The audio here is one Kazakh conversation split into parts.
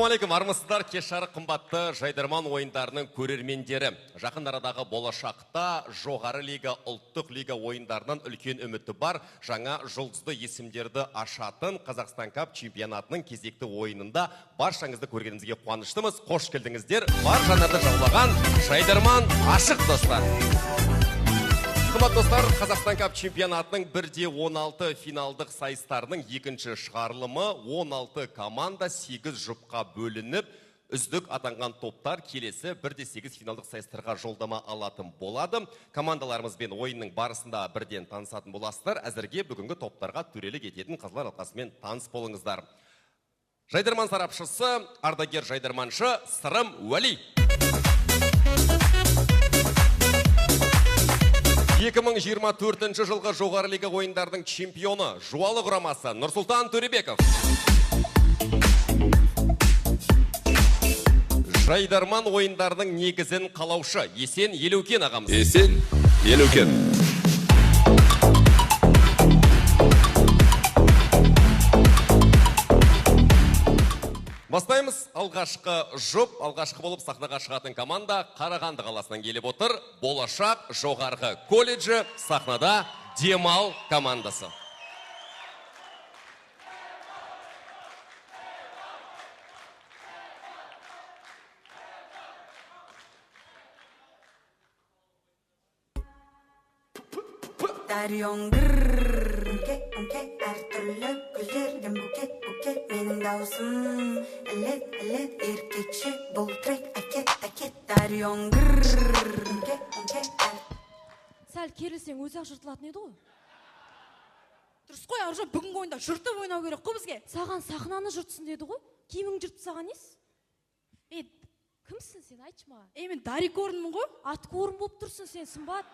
Ассалаумағалейкум, армысыздар, кеш жарық қымбатты Жайдарман ойындарының көрермендері. Жақын арадағы болашақта жоғары лига, ұлттық лига ойындарынан үлкен үміті бар. Жаңа жұлдызды есімдерді ашатын Қазақстан Кап чемпионатының кезекті ойынында баршаңызды көргенімізге қуаныштымыз. Қош келдіңіздер. Бар жанарды жаулаған Жайдарман ашық, достар. Қымбатты достар, Қазақстан Кап чемпионатының 1-16 финалдық сайыстарының екінші шығарылымы 16 команда 8 жұпқа бөлініп, үздік атанған топтар келесі 1-8 финалдық сайыстарға жолдама алатын болады. Командаларымызбен ойынның барысында бірден танысатын боласыздар. Әзірге бүгінгі топтарға төрелік ететін қазылар алқасымен таныс болыңыздар. Жайдарман сарапшысы, ардагер жайдарманшы Сырым Уәли. 2024 жылғы жоғары лига ойындарының чемпионы Жуалы құрамасы Нұрсұлтан Төребеков. Жайдарман ойындарының негізін қалаушы Есен Елеукен ағамыз. Есен Елеукен. Бастаймыз. Алғашқы жұп, алғашқы болып сахнаға шығатын команда Қарағанды қаласынан келіп отыр. Болашақ жоғарғы колледжі, сахнада Демал командасы. Дарион грррр. Үңке, үңке, әртүрлі гүлдерден букет, букет. Менің даусым ілет, ілет, еркекше бұл трек, әкет, әкет. Дарион грррр. Үңке, үңке, Сәл керілсең өзі ақ жыртылатын еді ғой. Дұрыс қой, Аружан, бүгінгі ойында жыртып ойнау керек қой бізге. Саған сахнаны жыртсын деді ғой. Киіміңді жыртып саған несі? Е, кімсің сен, айтшы маған. Е, мен Дарикорнмын ғой. Аткорн болып тұрсың сен, Сымбат.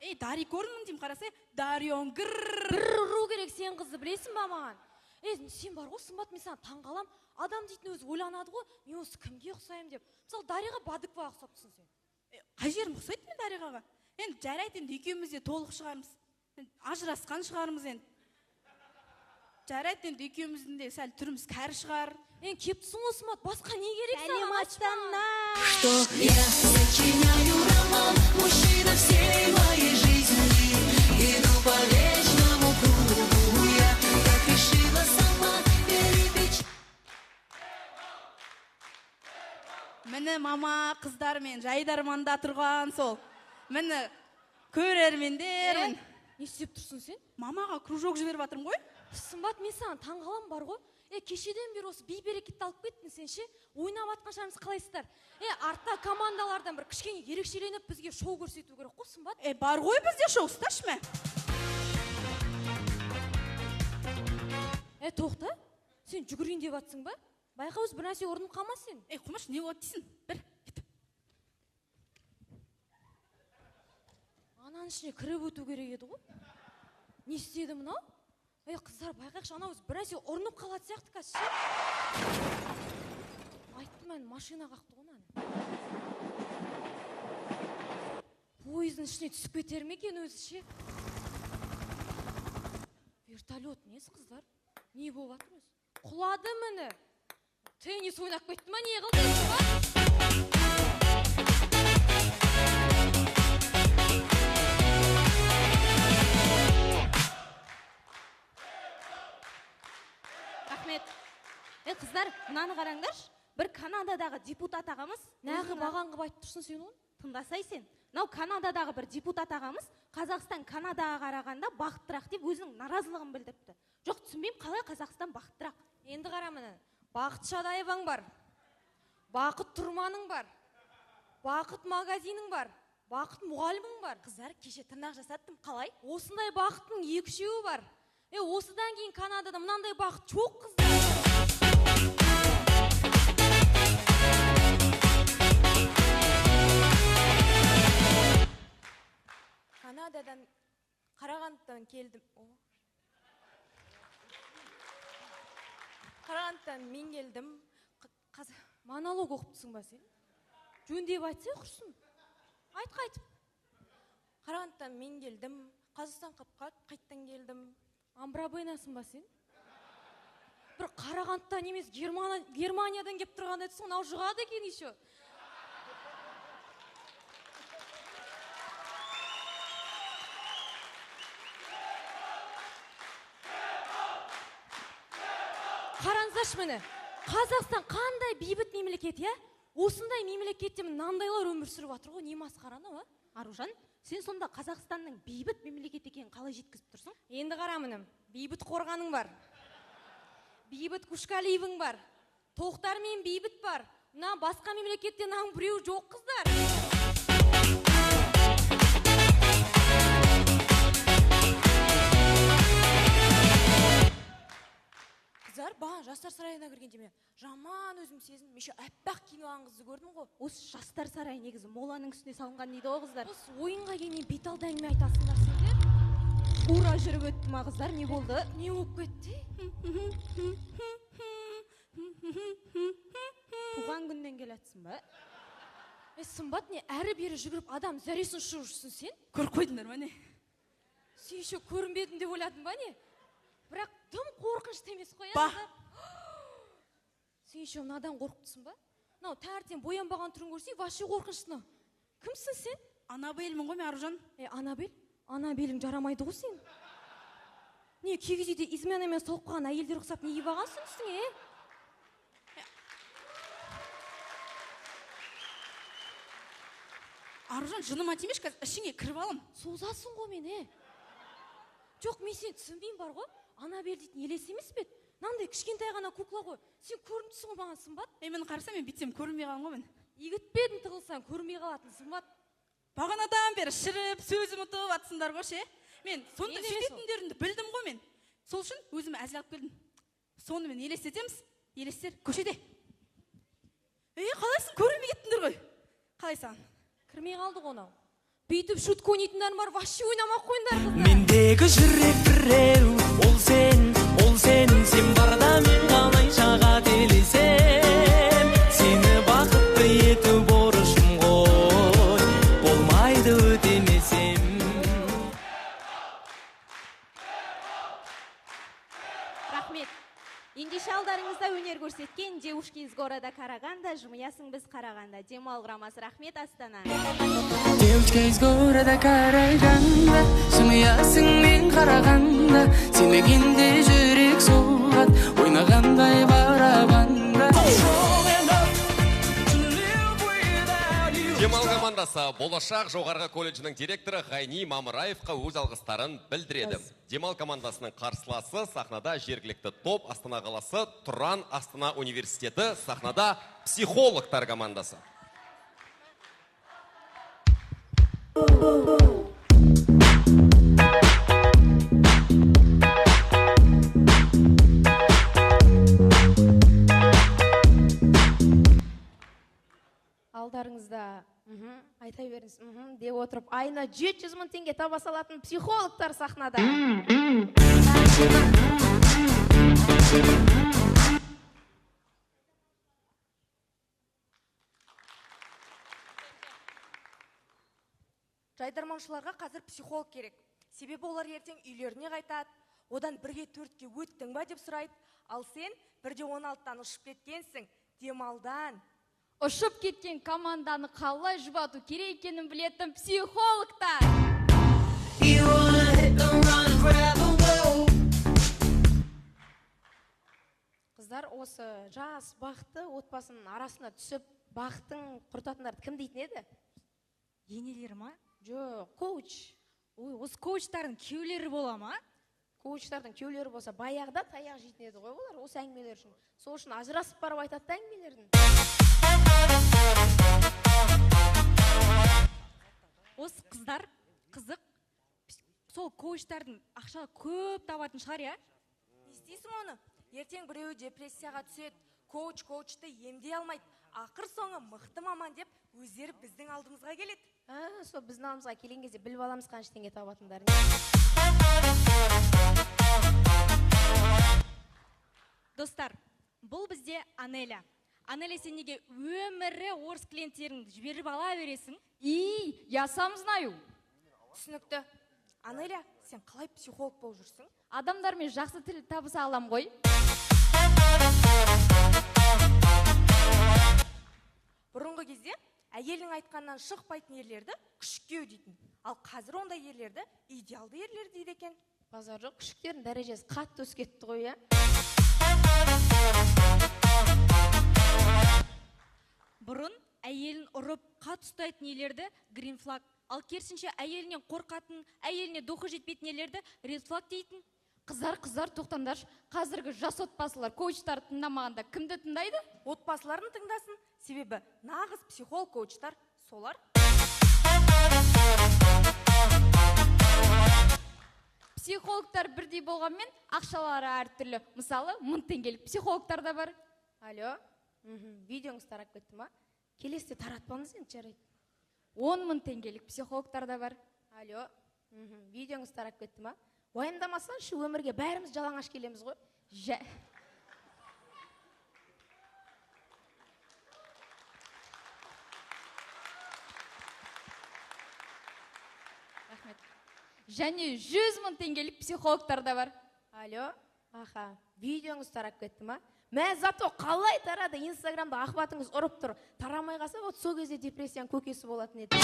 Ей, Дарикорнмын деймін, қарасай. Дарион грррр. Бір ұру керек сен қызды, білесің ба маған? Е, сен бар ғой, Сымбат, мен саған таңғалам. Адам дейтін өзі ойланады ғой, мен осы кімге ұқсаймын деп. Мысалы, Дариға Бадықоваға ұқсап тұрсың сен. Е, қай жерім ұқсайды мен Дариғаға? Енді жарайды, енді екеуміз де толық шығармыз. Енді ажырасқан шығармыз енді. Жарайды, енді екеуміздің де сәл түріміз кәрі шығар. Енді кеп тұрсың ғой, Сымбат, басқа не керек саған? Сәлем, Айтшы маған. Астана! Что я сочиняю роман, мужчина всей моей жизни. Иду по вечному кругу я, как решила сама перепечь. Міне мама, қыздар мен жайдарманда тұрған сол. Міне көрермендер. Е, Міне. не істеп тұрсың сен? Мамаға кружок жіберіп жатырмын ғой. Сымбат, мен саған таңғалам бар ғой. Е, кешеден бері осы бейберекетті алып кеттің сен ше? Ойнап жатқан шығармыз, қалайсыздар? Е, артта командалардан бір кішкене ерекшеленіп бізге шоу көрсету керек қой, Сымбат. Е, бар ғой бізде шоу, ұсташы мә. Е, тоқта, сен жүгірейін деп жатсың ба? Байқа, өз бір нәрсе ұрынып қалма сен. Е, қумаш, не болады дейсің? Бір, кет. Ананың ішіне кіріп өту керек еді ғой. Не істеді мынау? Ей, қыздар, байқайықшы, анау өзі бір нәрсе ұрынып қалатын сияқты қазір ше. Айттым әне, машина қақты ғой мынаны. Пойыздың ішіне түсіп кетер ме екен өзі ше? Вертолет несі, қыздар? Не болып жатыр өзі? Құлады міне. Теннис ойнап кетті ма, не қылды өзі, ба? Рахмет. Е, қыздар, мынаны қараңдаршы. Бір Канададағы депутат ағамыз Нағы өзінің баған қылып айтып тұрсың сен оны? Тыңдасай сен. Мынау Канададағы бір депутат ағамыз Қазақстан Канадаға қарағанда бақыттырақ деп өзінің наразылығын білдіріпті. Жоқ, түсінбеймін, қалай Қазақстан бақыттырақ? Енді қара міне. Бақыт Шадаеваң бар. Бақыт Тұрманың бар. Бақыт магазинің бар. Бақыт мұғалімің бар. Қыздар, кеше тырнақ жасаттым, қалай? Осындай бақыттың екі-үшеуі бар. Е, осыдан кейін Канадада мынандай бақыт жоқ, қыздар. Канададан, Қарағандыдан келдім. О. Қарағандыдан мен келдім. Монолог оқып тұрсың ба сен? Жөндеп айтсай құрсын. Айт қайтып. Қарағандыдан мен келдім. Қазақстан қапқа қайттан келдім. Амбрабенасың ба сен? Бір Қарағандыдан емес, Германиядан келіп тұрған еді, сонау жұғады екен еще. Қараңыздаршы міне, Қазақстан қандай бейбіт мемлекет, иә? Осындай мемлекетте мынандайлар өмір сүріп жатыр ғой, не масқара анау, а? Аружан, сен сонда Қазақстанның бейбіт мемлекет екенін қалай жеткізіп тұрсың? Енді қара міне, бейбіт қорғаның бар, бейбіт Кушкалиевің бар, Тоқтар мен бейбіт бар. Мына басқа мемлекетте мынаның біреуі жоқ, қыздар. Қыздар, бағана жастар сарайына кіргенде мен жаман өзім сезіндім. Еще аппақ киініп алған қызды көрдім ғой. Осы жастар сарайы негізі моланың үстіне салынған дейді ғой, қыздар. Осы ойынға келмей бет алды әңгіме айтасыңдар сендер. Ура жүріп өтті ма, қыздар? Не болды? Не болып кетті? Туған күннен келатсың ба? Сымбат, не әрі бері жүгіріп адам зәресін ұшырып жүрсің сен? Көріп қойдыңдар ма, не? Сен еще көрінбедім деп ойладың ба, не? Бірақ тым қорқынышты емес қой, Ба. Сен еще мынадан қорқып тұрсың ба? Мынау таңертең боянбаған түрін көрсей, вообще қорқынышты мынау. Кімсің сен? Анабельмін ғой мен, Аружан. Анабель? Анабелің жарамайды ғой сен. Не, кигіз үйде изменамен соғып қалған әйелдер ұқсап не киіп алғансың үстіңе, е? Аружан, жыныма тимеші, қазір ішіңе кіріп алам. Созасың ғой мен, е? Жоқ, мен сені түсінбеймін бар ғой. Анабель дейтін елес емес пе еді? Мынандай кішкентай ғана кукла ғой. Сен көрініп тұрсың ғой маған, Сымбат. Мен қарасам, мен бүйтсем көрінбей қалған ғой мен. Игітпедің тығылсаң, көрінбей қалатын, Сымбат. Бағанадан бері шіріп, сөзім ұтып атсыңдар ғой ше. Мен сонда сөйтетіндеріңді білдім ғой мен. Сол үшін өзім әзіл алып келдім. Сонымен елестетеміз, елестер көшеде. Қалайсың, көрінбей кеттіңдер ғой. Қалайсың? Кірмей қалды ғой анау. Бүйтіп шутка ойнайтындар бар, вообще ойнамай қойыңдар, қыздар. Мендегі жүрек біреу, ол сен, ол сен, сен барда мен қалайша қателесем. Сені бақытты ету борышым ғой, болмайды өтемесем. Рахмет. Ендеше алдарыңызда өнер көрсеткен девушки из города Караганда, жымиясың біз Қарағанда. Демал құрамасы, рахмет, Астана. Девочка из города Караганда, жымиясың мен қарағанда, сенбегенде жүрек соғады, ойнағандай барабанда. Демал командасы Болашақ жоғарғы колледжінің директоры Ғайни Мамыраевқа өз алғыстарын білдіреді. Демал командасының қарсыласы сахнада жергілікті топ Астана қаласы Тұран Астана университеті, сахнада психологтар командасы. Алдарыңызда айта беріңіз, деп отырып, айына 700 мың теңге таба салатын психологтар сахнада. Жайдарманшыларға қазір психолог керек. Себебі олар ертең үйлеріне қайтады, одан 1-4-ке өттің ба деп сұрайды. Ал сен 1-16-тан ұшып кеткенсің, демалдан. Ұшып кеткен команданы қалай жұбату керек екенін білетін психологтар. Қыздар, осы жас бақытты отбасының арасына түсіп, бақытын құртатындарды кім дейтін еді? Енелері ма? Жоқ, коуч. Ой, осы коучтардың күйеулері бола ма? Коучтардың күйеулері болса, баяғыда таяқ жейтін еді ғой олар осы әңгімелер үшін. Сол үшін ажырасып барып айтады да әңгімелерін. Осы қыздар қызық, сол коучтардың ақша көп табатын шығар, иә? Не істейсің оны? Ертең біреуі депрессияға түседі, коуч коучты емдей алмайды. Ақыр соңы мықты маман деп өздері біздің алдымызға келеді. Сол біздің алдымызға келген кезде біліп аламыз қанша теңге табатындарын. Достар, бұл бізде Анеля. Анеля, сен неге өмірі орыс клиенттеріңді жіберіп ала бересің? И, я сам знаю. Түсінікті. Анеля, сен қалай психолог болып жүрсің? Адамдармен жақсы тіл табыса алам ғой. Бұрынғы кезде әйелінің айтқанынан шықпайтын ерлерді күшіккеу дейтін. Ал қазір ондай ерлерді идеалды ерлер дейді екен. Базар жоқ, күшіктердің дәрежесі қатты өсіп кетті ғой, иә? Бұрын әйелін ұрып, қатты ұстайтын ерлерді green flag, ал керісінше әйелінен қорқатын, әйеліне духы жетпейтін ерлерді red flag дейтін. Қыздар, қыздар, тоқтаңдаршы. Қазіргі жас отбасылар коучтарды тыңдамағанда кімді тыңдайды? Отбасыларын тыңдасын, себебі нағыз психолог коучтар солар. Психологтар бірдей болғанмен ақшалары әртүрлі. Мысалы, 1000 теңгелік психологтар да бар. Алло, видеоңыз тарап кетті ма? Келесіде таратпаңыз енді, жарайды. 10 000 теңгелік психологтар да бар. Алло, видеоңыз тарап кетті ма? Уайымдамасаңшы, өмірге бәріміз жалаңаш келеміз ғой. Рахмет. Және 100 000 теңгелік психологтар да бар. Алло, аха, видеоңыз тарап кетті ма? Мә, зато қалай тарады, Инстаграмда охватыңыз ұрып тұр. Тарамай қалса, вот сол кезде депрессияның көкесі болатын еді.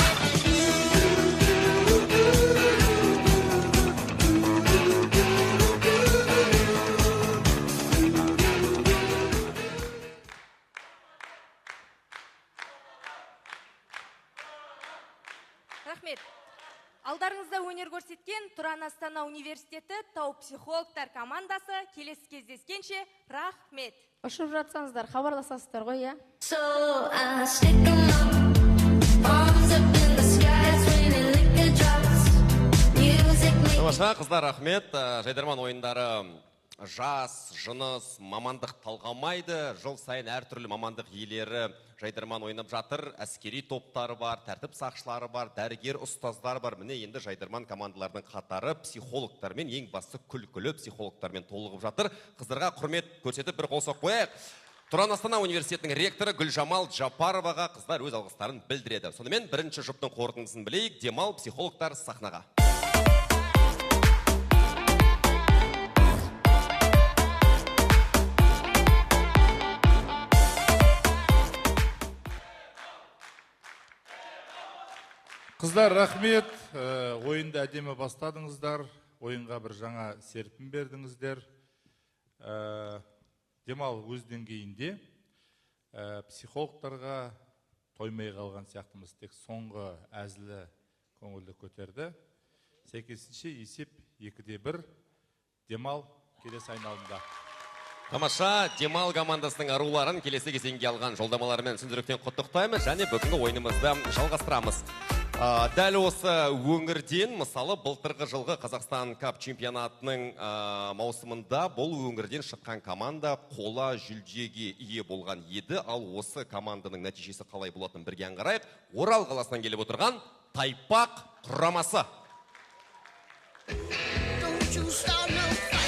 Рахмет. Алдарыңызда өнер көрсеткен Тұран Астана университеті тау психологтар командасы. Келесі кездескенше, рахмет. Ұшып жатсаңыздар, хабарласасыздар ғой, иә? So I stick 'em up, arms up in the sky, swinging liquor drops. Music makes Тамаша, қыздар, рахмет. Жайдарман ойындары жас, жыныс, мамандық талғамайды. Жыл сайын әртүрлі мамандық иелері жайдарман ойнап жатыр. Әскери топтары бар, тәртіп сақшылары бар, дәрігер ұстаздар бар. Міне енді жайдарман командаларының қатары психологтармен, ең басты күлкілі психологтармен толығып жатыр. Қыздарға құрмет көрсетіп бір қол соғып қояйық. Тұран Астана университетінің ректоры Гүлжамал Жапароваға қыздар өз алғыстарын білдіреді. Сонымен бірінші жұптың қорытындысын білейік. Демал психологтар сахнаға. Қыздар, рахмет. Ойынды әдемі бастадыңыздар. Ойынға бір жаңа серпін бердіңіздер. Демал өз деңгейінде. Психологтарға тоймай қалған сияқтымыз. Тек соңғы әзілі көңілді көтерді. Сәйкесінше есеп 2-1. Демал келесі айналымда. Тамаша, Демал командасының аруларын келесі кезеңге алған жолдамаларымен шын жүректен құттықтаймыз және бүгінгі ойынымызды жалғастырамыз. Дәл осы өңірден, мысалы, былтырғы жылғы Қазақстан Кап чемпионатының маусымында бұл өңірден шыққан команда қола жүлдеге ие болған еді. Ал осы команданың нәтижесі қалай болатынын бірге аңғарайық. Орал қаласынан келіп отырған Тайпақ құрамасы. Don't you start no fight.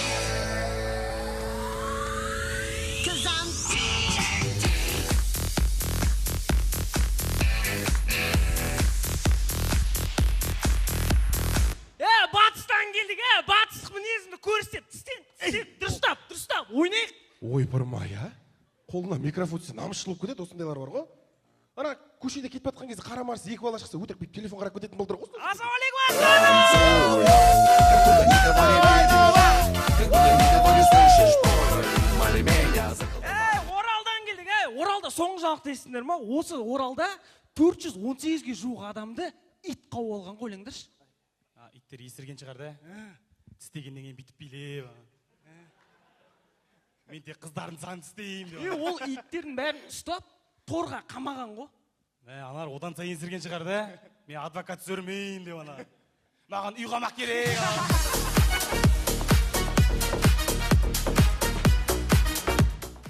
'Cause I'm Батыстан келдік, батыстық мінезімді көрсет, тістен, тістен, дұрыстап, дұрыстап, ойнайық. Ойпырмай, а? Қолына микрофон түссе, намысшыл болып кетеді, осындайлар бар ғой. Ана көшеде кетіп жатқан кезде қара марс екі бала шықса, өтірік бүйтіп телефон қарап кететін болдыр ғой. Ассалаумағалейкум. Оралдан келдік, Оралда соңғы жаңалықты естідіңдер ма? Осы Оралда 418-ге жуық адамды ит қауып алған ғой, ойлаңдаршы. Иттер есірген шығар да? Тістегеннен кейін бүйтіп билеп. Мен тек қыздардың санын тістеймін деп. Ол иттердің бәрін ұстап, торға қамаған ғой. Аналар одан сайын есірген шығар да? Мен адвокат түсірмеймін деп ана. Маған үй қамақ керек.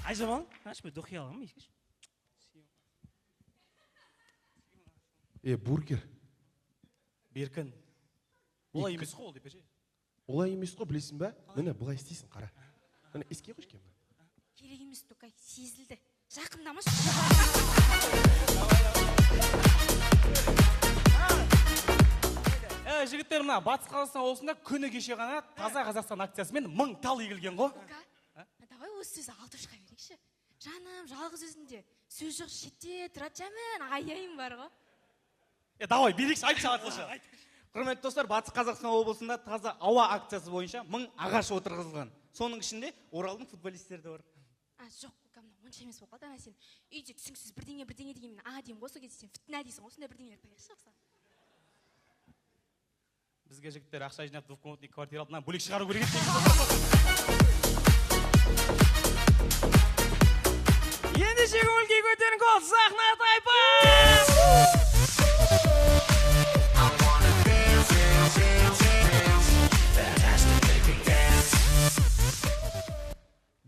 Айжамал, аш мен духи аламын, ескеш. Бургер. Беркін. Олай емес қой ол деп ше. Олай емес қой, білесің бе? Міне былай істейсің, қара. Міне еске қойшы кел. Керек емес, Токай, сезілді. Жақындамашы. Жігіттер, мына Батыс Қазақстан облысында күні кеше ғана Таза Қазақстан акциясымен 1000 тал егілген ғой. Давай осы сөзді Алтушқа берейік. Жаным, жалғыз өзінде сөз жоқ, шетте тұрады, жаман аяйым бар ғой. Е, давай, билейікші, айтшы, айтшы. Құрметті достар, Батыс Қазақстан облысында таза ауа акциясы бойынша 1000 ағаш отырғызылған. Соның ішінде Оралдың футболисттері де бар. А, жоқ, мынау онша емес болып қалды. Ана сен үйде түсініксіз бірдеңе бірдеңе деген, мен а деймін ғой, сол кезде сен фітна дейсің ғой, сондай бірдеңелер қояйықшы жақсы. Бізге жігіттер ақша жинап двухкомнатный квартира алып, мынаны бөлек шығару керек еді. Ендеше көңіл күй көтеріңкі бол, сахна тайпа!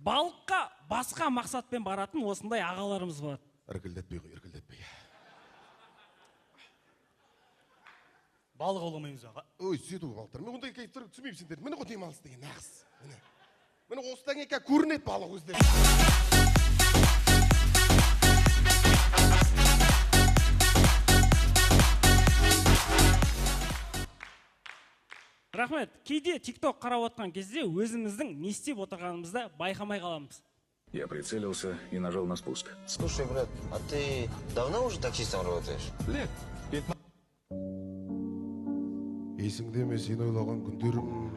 Балыққа басқа мақсатпен баратын осындай ағаларымыз болады. Іркілдетпей ғой, іркілдетпей. Балық ауламаймыз аға. Ой, сөйтіп балықтар. Мен ондай кайфтар түсінбеймін сендерді. Міне ғой демалыс деген нағыз. Міне. Міне осыдан кейін көрінеді балық өздері. Рахмет. Кейде TikTok қарап отқан кезде өзіміздің не істеп отырғанымызды байқамай қаламыз. Я прицелился и нажал на спуск. Слушай, брат, а ты давно уже таксистом работаешь? Лет 15. Есіңде ме сені ойлаған күндерім?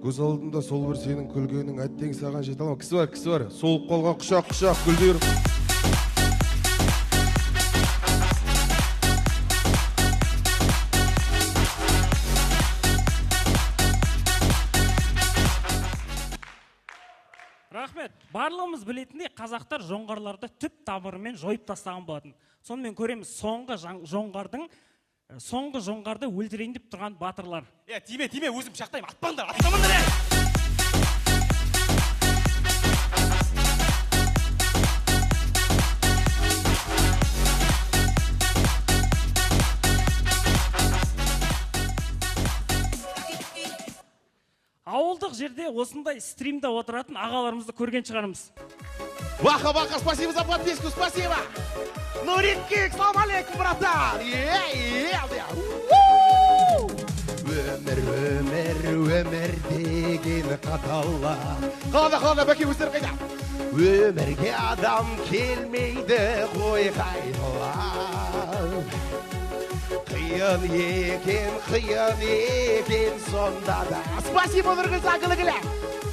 Көз алдымда сол бір сенің күлгенің, әттең саған жете алмай. Кісі бар, кісі бар. Солып қалған құшақ-құшақ гүлдерім. Рахмет. Барлығымыз білетіндей, қазақтар жоңғарларды түп тамырымен жойып тастаған болатын. Сонымен көреміз соңғы жоңғарды өлтірейін деп тұрған батырлар. Е, тиме, тиме, өзім пышақтаймын. Атпаңдар, атпаңдар, е! Ауылдық жерде осындай стримде отыратын ағаларымызды көрген шығармыз. Ваха, Ваха, спасибо за подписку, спасибо! Нурикик, салам алейкум, братан! Өмір, өмір, өмір деген қаталла. Қалада, қалада, бәке өздері қайда? Өмірге адам келмейді ғой қайталап. Қиын екен, қиын екен сонда да. Спасибо, Нұргүл, сағылы.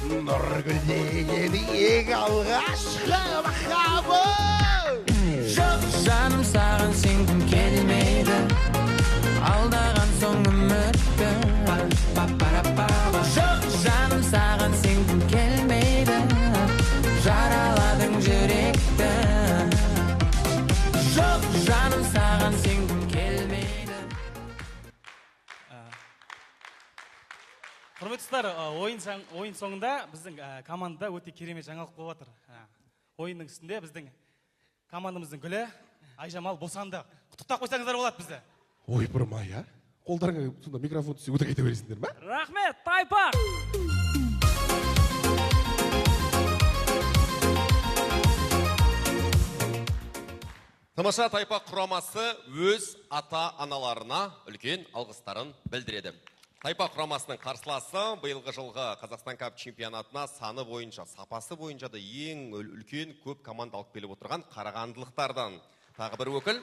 Нұргүл деген ең алғашқы махаббат. Жоқ, жаным, саған сенгім келмейді. Алдаған соң үмітті. Жоқ, жаным, саған сенгім келмейді. Жараладың жүректі. Жоқ, жаным, саған сенгім келмейді. Құрметті достар, ойын соңында біздің командада өте керемет жаңалық болып жатыр. Ойынның үстінде біздің командамыздың гүлі Айжамал босанды. Құттықтап қойсаңыздар болады бізді. Ойпырмай, а? Қолдарыңа сонда микрофон түссе өтірік айта бересіңдер ма? Рахмет, тайпақ! Тамаша тайпақ құрамасы өз ата-аналарына үлкен алғыстарын білдіреді. Тайпақ құрамасының қарсыласы биылғы жылғы Қазақстан Кап чемпионатына саны бойынша, сапасы бойынша да ең үлкен көп команда алып келіп отырған қарағандылықтардан. Тағы бір өкіл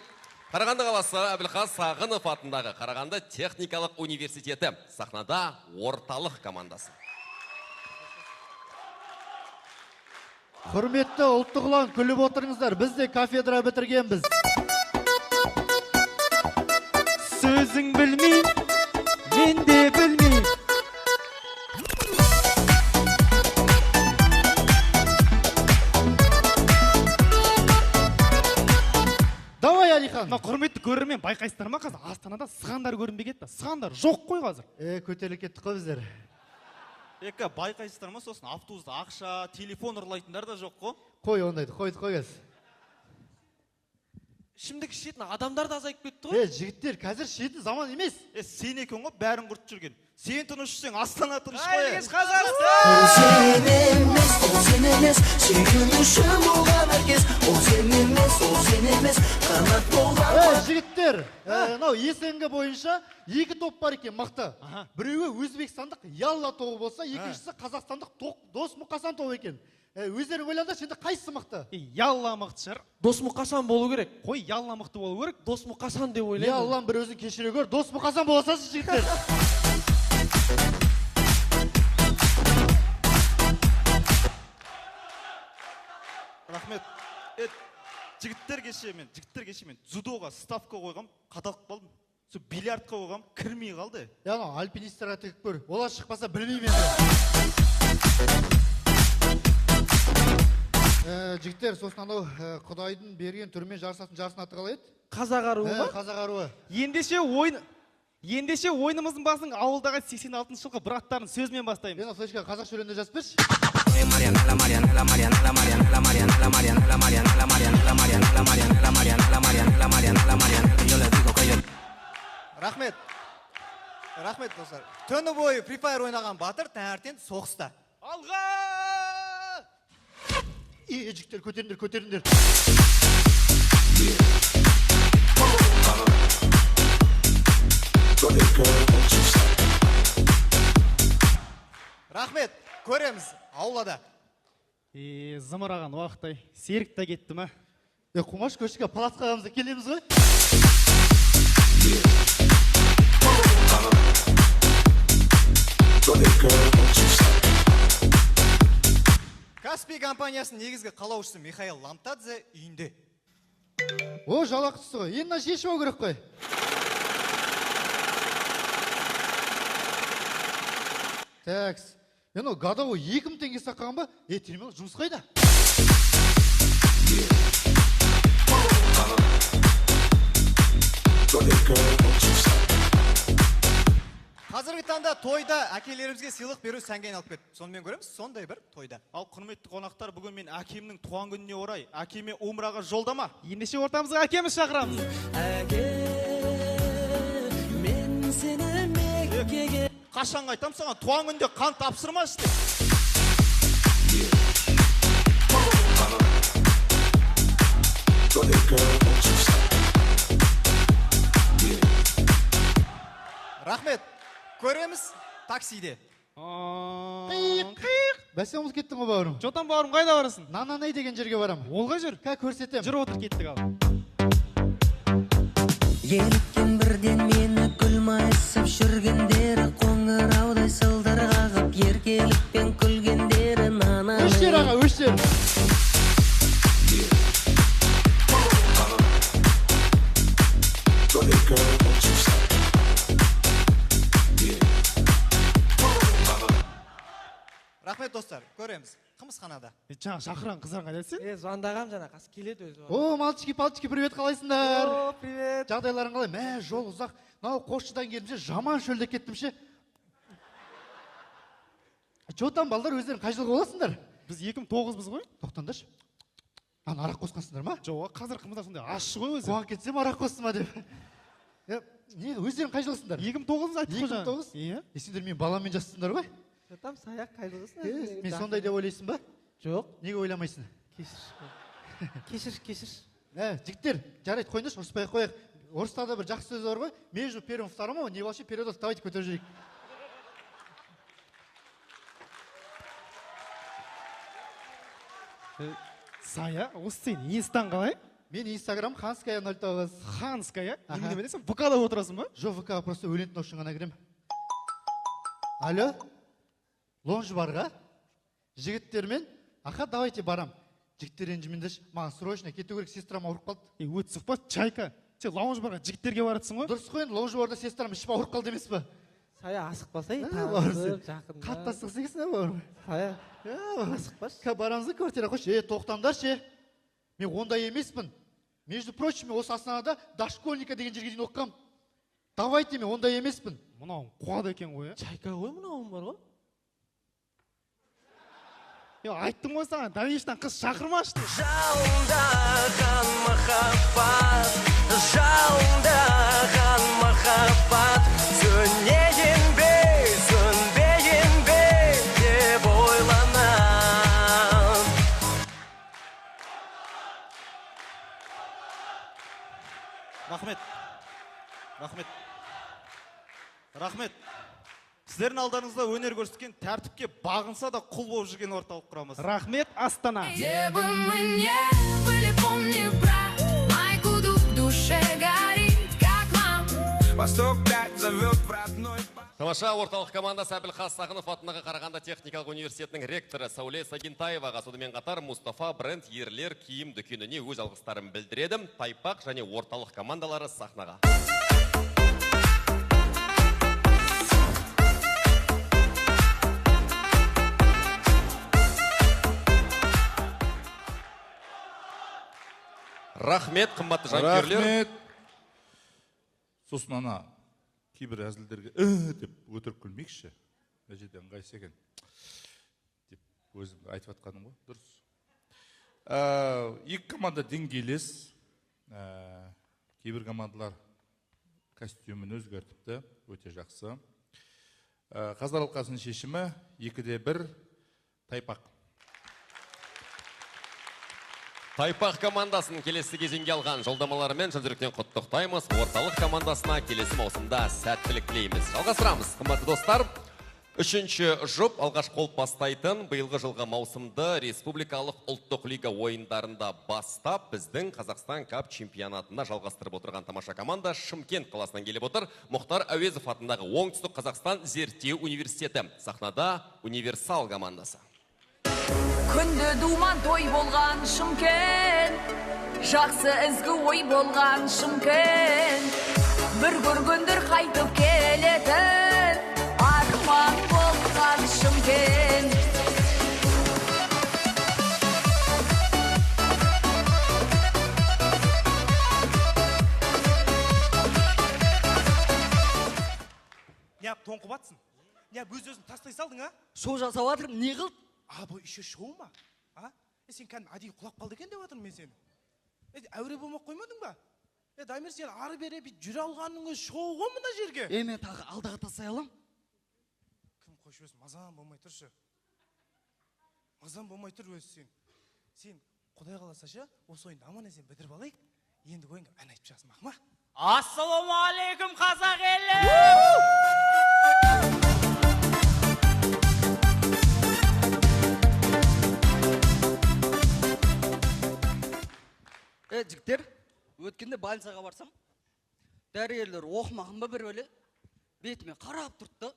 Қарағанды қаласы Әбілқас Сағынов атындағы Қарағанды техникалық университеті, сахнада орталық командасы. Құрметті ұлттық ұлан, күліп отырыңыздар, біз де кафедра бітіргенбіз. Сөзің білмеймін, мен де білмеймін. Давай, Алихан. Мына құрметті көрермен, байқайсыздар ма, қазір Астанада сығандар көрінбей кетті. Сығандар жоқ қой қазір. Көтеріліп кеттік қой біздер. Екі, байқайсыздар ма, сосын автобуста ақша, телефон ұрлайтындар да жоқ қой. Қой ондайды, қойды қой қазір. Ішімдік ішетін адамдар да азайып кетті ғой. Жігіттер, қазір ішетін заман емес. Сен екен ғой, бәрін құртып жүрген. Сен тыныш жүрсең, Астана тыныш қой. Қайырлы кеш, Қазақстан! Ол сен емес, ол сен емес, сүйгенішім болған әркез. Ол сен емес, ол сен емес, қанат болған. Жігіттер, мынау СНГ бойынша екі топ бар екен мықты. Біреуі өзбекстандық Ялла тобы болса, екіншісі қазақстандық Дос Мұқасан тобы екен. Өздерің ойлаңдаршы, енді қайсысы мықты? Ялла мықты шығар. Дос Мұқасан болу керек. Қой, Ялла мықты болу керек. Дос Мұқасан деп ойлаймын. Е, Аллам бір өзің кешіре көр. Дос Мұқасан бола салшы, жігіттер. Рахмет. Жігіттер кеше мен дзюдоға ставка қойғам, қадалып қалдым. Сол бильярдқа қойғам, кірмей қалды. Анау альпинистерға тігіп көр. Олар шықпаса білмеймін енді. Жігіттер, сосын анау Құдайдың берген түрімен жарысатын жарыстың аты қалай еді? Қазақ аруы ма? Қазақ аруы. Ендеше ойынымыздың басын ауылдағы 86 жылғы браттардың сөзімен бастаймыз. Мен флешка қазақша өлеңде жазып берші. Рахмет. Рахмет, достар. Түні бойы Free Fire ойнаған батыр таңертең соғыста. Алға! Жігіттер, көтеріңдер, көтеріңдер. Рахмет, көреміз аулада. Зымыраған уақыттай Серік та кетті ма? Қумаш, көшеге палатқа қаламыз да келеміз ғой. Каспий компаниясының негізгі қалаушысы Михаил Ламтадзе үйінде. О, жалақы түсті ғой. Енді мына шешіп алу керек қой. Такс. Енді годовой 2000 теңге саққан ба? Терминал жұмыс қайда? Қазіргі таңда тойда әкелерімізге сыйлық беру сәнге айналып кетті. Сонымен көреміз, сондай бір тойда. Ал құрметті қонақтар, бүгін мен әкемнің туған күніне орай әкеме умраға жолдама. Ендеше ортамызға әкеміз шақырамыз. Әке, мен сені Меккеге. Қашан айтам саған, туған күнде қан тапсырмашы деп. Рахмет. Көреміз таксиде. Қиық, қиық. Бәсе ұмытып кеттің ғой, бауырым. Жотан бауырым, қайда барасың? Нананай деген жерге барам. Ол қай жер? Ка көрсетем. Жүр, отыр, кеттік ал. Еліккен бірден мені күлмайысып жүргендері, қоңыраудай сылдыр қағып еркелікпен күлгендері, нананай. Өш жер, аға, өш жер. Рахмет, достар, көреміз қымызханада. Жаңа шақырған қыздар қайда сен? Звондағам жаңа, қазір келеді өзі. О, мальчики, пальчики, привет, қалайсыңдар? О, привет. Жағдайларың қалай? Мә, жол ұзақ. Мынау Қосшыдан келдім ше, жаман шөлдеп кеттім ше. Че там, балдар, өздерің қай жылғы боласыңдар? Біз 2009-быз ғой. Тоқтаңдаршы. Ана арақ қосқансыңдар ма? Жоқ, қазір қымыздар сондай ащы ғой өзі. Қуанып кетсем арақ қосты ма деп. Не, өздерің қай жылғысыңдар? 2009-ыз айттық қой жаңа. 2009? Иә. Сендер менің баламмен жассыңдар ғой? Там саяқ қай жылғысың? Мен сондай деп ойлайсың ба? Жоқ. Неге ойламайсың? Кешірші. Кешірші, кешірші. Жігіттер, жарайды, қойыңдаршы, ұрыспай ақ қояйық. Орыстарда бір жақсы сөз бар ғой. Между первым вторым не вообще передос. Давайте көтеріп жіберейік. Сая, осы сен инстан қалай? Мен инстаграм Ханская 09. Ханская? Немене білесің? ВК-да отырасың ба? Жоқ, ВК просто өлең тыңдау үшін ғана кіремін. Алло? Лонж барға? Жігіттермен? Аха, давайте барам. Жігіттер ренжімеңдерші, маған срочно кету керек, сестрам ауырып қалды. Өтсіп па, чайка. Сен лаунж барға жігіттерге баратсың ғой? Дұрыс қой енді, лаунж барда сестрам ішіп ауырып қалды емес па? Сая, асықпасай, бауырым, танысып, жақында. Қатты асықса екенсің, ә, бауырым? Сая, асықпашы. Ка барамыз да квартира қойшы. Тоқтаңдаршы. Мен ондай емеспін. Между прочим, мен осы Астанада дошкольника деген жерге дейін оқығам. Давайте, мен ондай емеспін. Мынау қуады екен ғой, ә? Чайка ғой мынауың бар ғой. Айттым ғой саған, Давиштан қыз шақырмашы деп. Жалындаған махаббат, жалындаған махаббат, сөнейін бе, сөнбейін бе деп ойланам. Рахмет. Рахмет. Рахмет. Сіздердің алдарыңызда өнер көрсеткен, тәртіпке бағынса да құл болып жүрген орталық құрамасы. Рахмет, Астана. Где бы мы ни были, помни, брат, майку дух в душе горит, как вам. Восток 5 зовет в родной. Тамаша орталық командасы Әбілқас Сағынов атындағы Қарағанды техникалық университетінің ректоры Сәуле Сагинтаеваға, сонымен қатар Мустафа бренд ерлер киім дүкеніне өз алғыстарын білдіреді. Тайпақ және орталық командалары сахнаға. Рахмет, қымбатты жанкүйерлер. Рахмет. Сосын ана кейбір әзілдерге деп өтірік күлмейікші. Мына жерде ыңғайсыз екен деп өзім айтып жатқаным ғой, дұрыс. Екі команда деңгейлес. Кейбір командалар костюмін өзгертіпті, өте жақсы. Қазылар алқасының шешімі 2-1 Тайпақ. Тайпақ командасын келесі кезеңге алған жолдамаларымен шын жүректен құттықтаймыз. Орталық командасына келесі маусымда сәттілік тілейміз. Жалғастырамыз, қымбатты достар. Үшінші жұп алғаш қол бастайтын биылғы жылғы маусымды Республикалық ұлттық лига ойындарында бастап, біздің Қазақстан Кап чемпионатында жалғастырып отырған тамаша команда Шымкент қаласынан келіп отыр. Мұхтар Әуезов атындағы Оңтүстік Қазақстан зерттеу университеті. Сахнада Универсал командасы. Күнді думан той болған Шымкент, жақсы ізгі ой болған Шымкент, бір көргендер қайтып келетін арман болған Шымкент. Неғып тоңқып атсың? Неғып өз-өзін тастай салдың, а? Шоу жасап жатырмын, не қылды? А, бұл еще шоу ма? А? Сен кәдімгі әдейі құлап қалды екен деп жатырмын мен сені. Әуре болмай қоймадың ба? Дамир, сен ары бері бүйтіп жүре алғанның өзі шоу ғой мына жерге. Мен тағы алдаға тастай аламын. Кім қойшы өзі, мазам болмай тұршы. Мазам болмай тұр өзі сен. Сен Құдай қаласа ше, осы ойынды аман есен бітіріп алайық. Ендігі ойынға ән айтып шығасың, мақма? Ассалаумағалейкум, қазақ елі! Жігіттер, өткенде больницаға барсам, дәрігерлер оқымаған ба бір бөле, бетіме қарап тұрды да,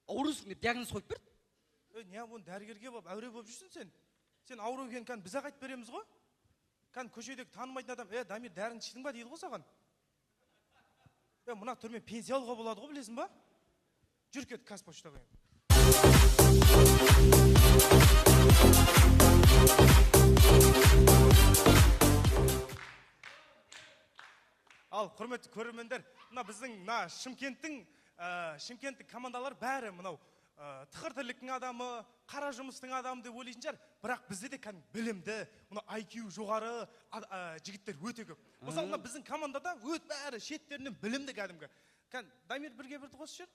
аурусың деп диагноз қойып берді. Не, оны дәрігерге барып әуре болып жүрсің сен. Сен ауру екенін кәдімгі біз-ақ айтып береміз ғой. Кәдімгі көшедегі танымайтын адам, Дамир, дәріңді іштің ба дейді ғой саған. Мына түрмен пенсия алуға болады ғой, білесің ба? Жүр кет Қазпоштаға енді. Ал, құрметті көрермендер, мына біздің мына Шымкенттің командалар бәрі мынау тықыр тірліктің адамы, қара жұмыстың адамы деп ойлайтын шығар, бірақ бізде де кәдімгі білімді, мына IQ жоғары жігіттер өте көп. Мысалы, мына біздің командада өт бәрі шеттерінен білімді кәдімгі. Кәдімгі Дамир, бірге бірді қосып жібер.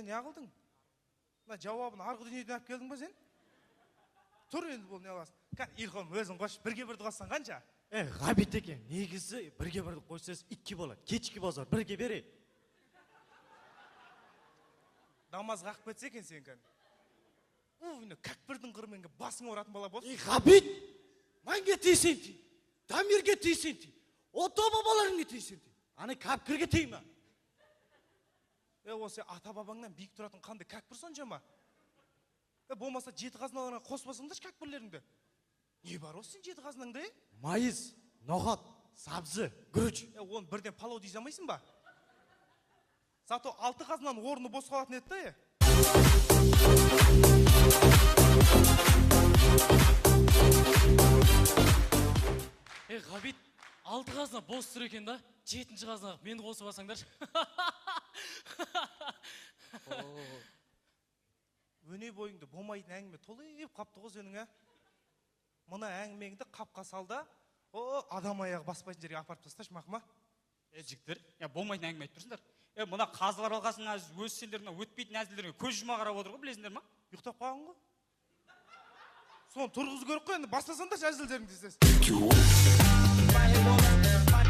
Не қылдың? Мына жауабын арғы дүниеден алып келдің ба сен? Тұр енді бұл не аласың? Илхом, өзің қош, бірге бірді қоссаң қанша? Ғабит екен, негізі бірге бірді қойсаңыз итке болады, кешкі базар, бірге бере. Намаз қағып кетсе екен сен кәдімгі. Уф, кәкпірдің қырымен басың ауыратын бала болсын. Ғабит, мәнге тисен ти, Дамирге тисен ти, ата бабаларыңа тисен ти, ана кәпкірге тейме. Осы ата бабаңнан биік тұратын қандай кәкпір соншама? Болмаса жеті қазыналарыңа қоспасаңдаршы кәкпірлеріңді. Не бар осы сен жеті қазынаңда, е? Майыз, ноғат, сабзы, күріш. Оны бірден палау дей алмайсың ба? Зато алты қазынаның орны бос қалатын еді да, е? Ғабит, алты қазына бос тұр екен да, жетінші қазынаға мені қосып алсаңдаршы. Өне бойыңды болмайтын әңгіме толып қапты ғой сенің, ә? Мына әңгімеңді қапқа сал да, адам аяғы баспайтын жерге апарып тасташы, мақма. Жігіттер, болмайтын әңгіме айтып тұрсыңдар. Мына қазылар алқасының өз сендердің өтпейтін әзілдеріңе көз жұма қарап отыр ғой, білесіңдер ма? Ұйықтап қалған ғой. Соны тұрғызу керек қой енді, бастасаңдаршы әзілдеріңді десеңіз. vai rebolando, vai,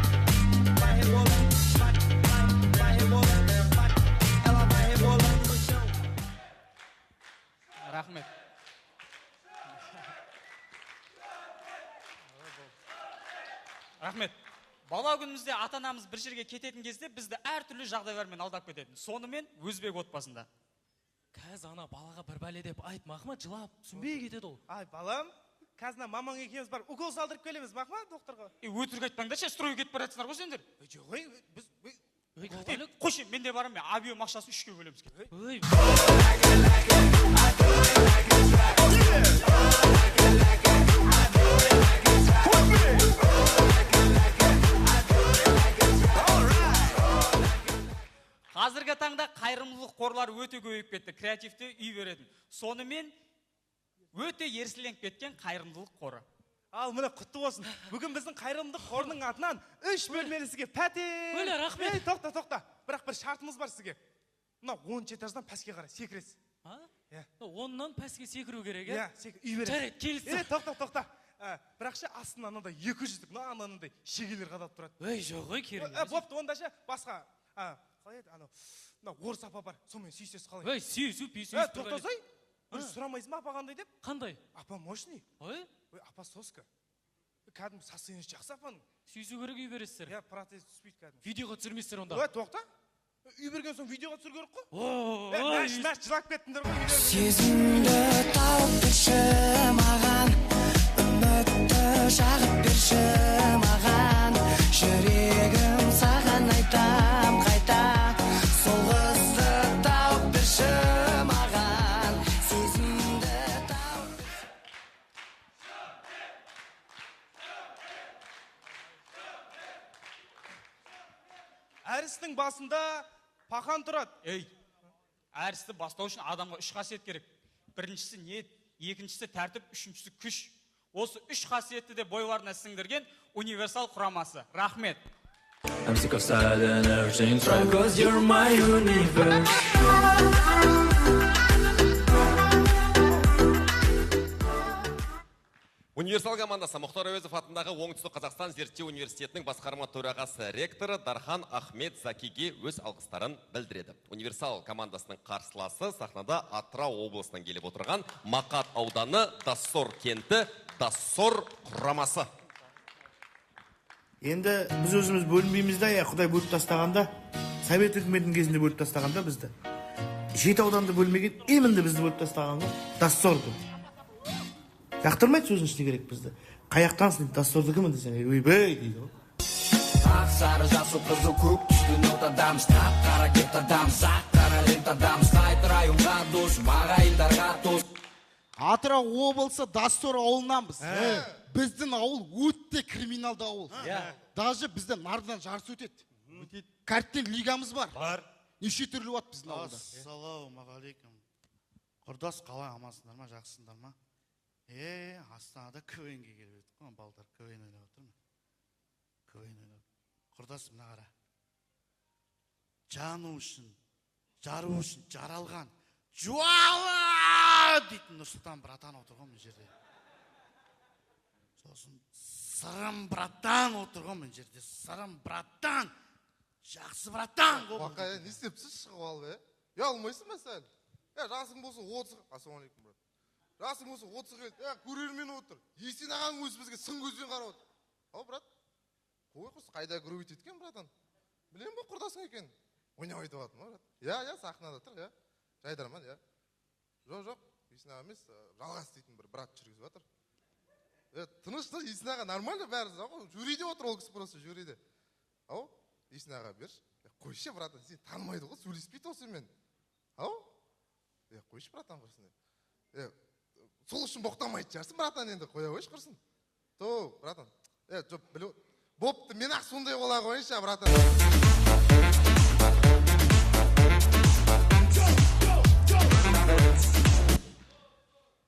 vai rebolando, vai, vai, vai rebolando, vai. Ela vai rebolando no chão. Рахмет. Рахмет. Бала күнімізде ата анамыз бір жерге кететін кезде бізді әртүрлі жағдайлармен алдап кететін. Сонымен өзбек отбасында. Қазір ана балаға бір бәле деп айт, мақма, жылап түсінбей кетеді ол. Ай, балам, қазір мамаң екеуміз барып укол салдырып келеміз, мақма, докторға. Е, өтірік айтпаңдаршы, стройға кетіп бара жатсыңдар ғой сендер. Жоқ, ей, біз Қойшы, мен де барамын, мен объем ақшасын үшке бөлеміз. Ой. Қазіргі таңда қайырымдылық қорлары өте көбейіп кетті, креативті үй беретін. Сонымен өте ерсіленіп кеткен қайырымдылық қоры. Ал міне құтты болсын. Бүгін біздің қайырымдылық қорының атынан 3 бөлмелі сізге пәтер. Өле, рахмет. Ей, тоқта, тоқта. Бірақ бір шартымыз бар сізге. Мына 10 этаждан пәске қарай секіресіз. А? Иә. 10-нан пәске секіру керек, иә? Иә, үй бересіз. Жарайды, келістім. Ей, тоқта, тоқта. Бірақ ше астына анандай 200-лік, мына анандай шегелер қадалып тұрады. Ей, жоқ, ой, керек емес. Бопты, онда ше басқа. Қалай еді, анау, мына орыс апа бар, сонымен сүйісесіз қалай? Ей, сүйісу, пүйісу. Тоқтасай, бір сұрамайсың ба апа қандай деп? Қандай? Апа мощный. Ой? Ой, апа соска. Кәдімгі состояние жақсы апаның. Сүйісу керек, үй бересіздер. Иә, протез түспейді кәдімгі. Видеоға түсірмейсіздер онда. Ой, тоқта. Үй берген соң видеоға түсіру керек қой. Ой, Мәш, жылап кеттіңдер ғой. Сезімді тауып берші маған, үмітті жағып берші маған, жүрегім саған айтам қайта, сол қызды тауып берші маған, сезімді тауып. Әрістің басында пахан тұрады. Ей, әрісті бастау үшін адамға 3 қасиет керек. Біріншісі ниет, екіншісі тәртіп, үшіншісі күш. Осы 3 қасиетті де бойларына сіңдірген универсал құрамасы. Рахмет. I'm sick of sad and everything's right, 'cause you're my universe. Универсал командасы Мұхтар Әуезов атындағы Оңтүстік Қазақстан зерттеу университетінің басқарма төрағасы ректоры Дархан Ахмет Закиге өз алғыстарын білдіреді. Универсал командасының қарсыласы сахнада Атырау облысынан келіп отырған Мақат ауданы Доссор кенті Доссор құрамасы. Енді біз өзіміз бөлінбейміз да, Құдай бөліп тастағанда, Совет үкіметінің кезінде бөліп тастағанда бізді. 7 ауданды бөлмеген, именно бізді бөліп тастаған ғой, Доссорды. Жақтырмайды сөздің ішіне керек бізді. Қаяқтансың дейді, Доссордікімін десең, ойбай дейді ғой. Ақ, сары, жасыл, қызыл, көк түсті нотадамыз, тап қара кептадамыз, ақ қара лентадамыз, қайт районға дос, ағайындарға тос. Атырау облысы Доссор ауылынанбыз. Біздің ауыл өте криминалды ауыл. Даже бізде нардан жарыс өтеді. Кәрттен лигамыз бар. Бар. Неше түрлі болады біздің ауылда. Ассалаумағалейкум. Құрдас, қалай, амансыңдар ма, жақсысыңдар ма? Астанада КВН-ге келіп едік қой, балдар КВН ойнап отыр ма? КВН ойнап. Құрдас, мына қара. Жану үшін, жару үшін жаралған жуала дейтін Нұрсұлтан братан отыр ғой мына жерде. Сосын Сырым братан отыр ғой мына жерде. Сырым братан. Жақсы братан ғой. Бақа, не істепсіз шығып алып, е? Ұялмайсың ба сәл? Жасың болса 30, ассалаумағалейкум, брат. Жасың болса 30 келді, көрермен отыр. Есен ағаң өзі бізге сын көзбен қарап отыр. Ау, брат, қой құрсын, қайда грубить еткен, братан? Білем бе құрдасың екен? Ойнап айтып жатырмын, брат. Иә, иә, сахнада тұр, иә. Жайдарман, иә. Жоқ, жоқ, Есен аға емес, Жалғас дейтін бір брат жүргізіп жатыр. Тыныш, тыныш, Есен аға нормально бәрі, жюриде отыр ол кісі просто, жюриде. Ау, Есен аға берші. Қойшы, братан, сен танымайды ғой, сөйлеспейді ол сенімен. Ау, қойшы, братан, құрсын. Сол үшін боқтамайтын шығарсың, братан, енді қоя қойшы құрсын. То, братан, жоқ, білу, бопты, мен ақ сондай бола қойыншы, братан.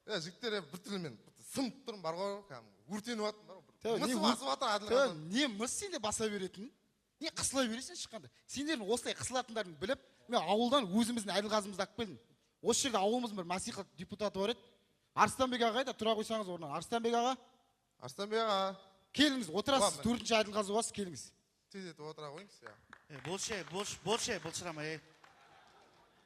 Жігіттер, біртүрлі мен сынып тұрмын, бар ғой, кәдімгі өртеніп жатырмын, бар ғой, мысы басып жатыр, Әділ Қазан. Не мыс сенде баса беретін, не қысыла бересің шыққанда. Сендердің осылай қысылатындарыңды біліп, мен ауылдан өзіміздің Әділқазымызды алып келдім. Осы жерде ауылымыздың бір мәслихат депутаты бар еді. Арыстанбек аға айтады, тұра қойсаңыз орнынан. Арыстанбек аға. Арыстанбек аға. Келіңіз, отырасыз, Ладно. төртінші әділқазы боласыз, келіңіз. Тездетіп отыра қойыңыз, иә. Е, болшы, ей, болшы, болшы, ей, былшырама, ей.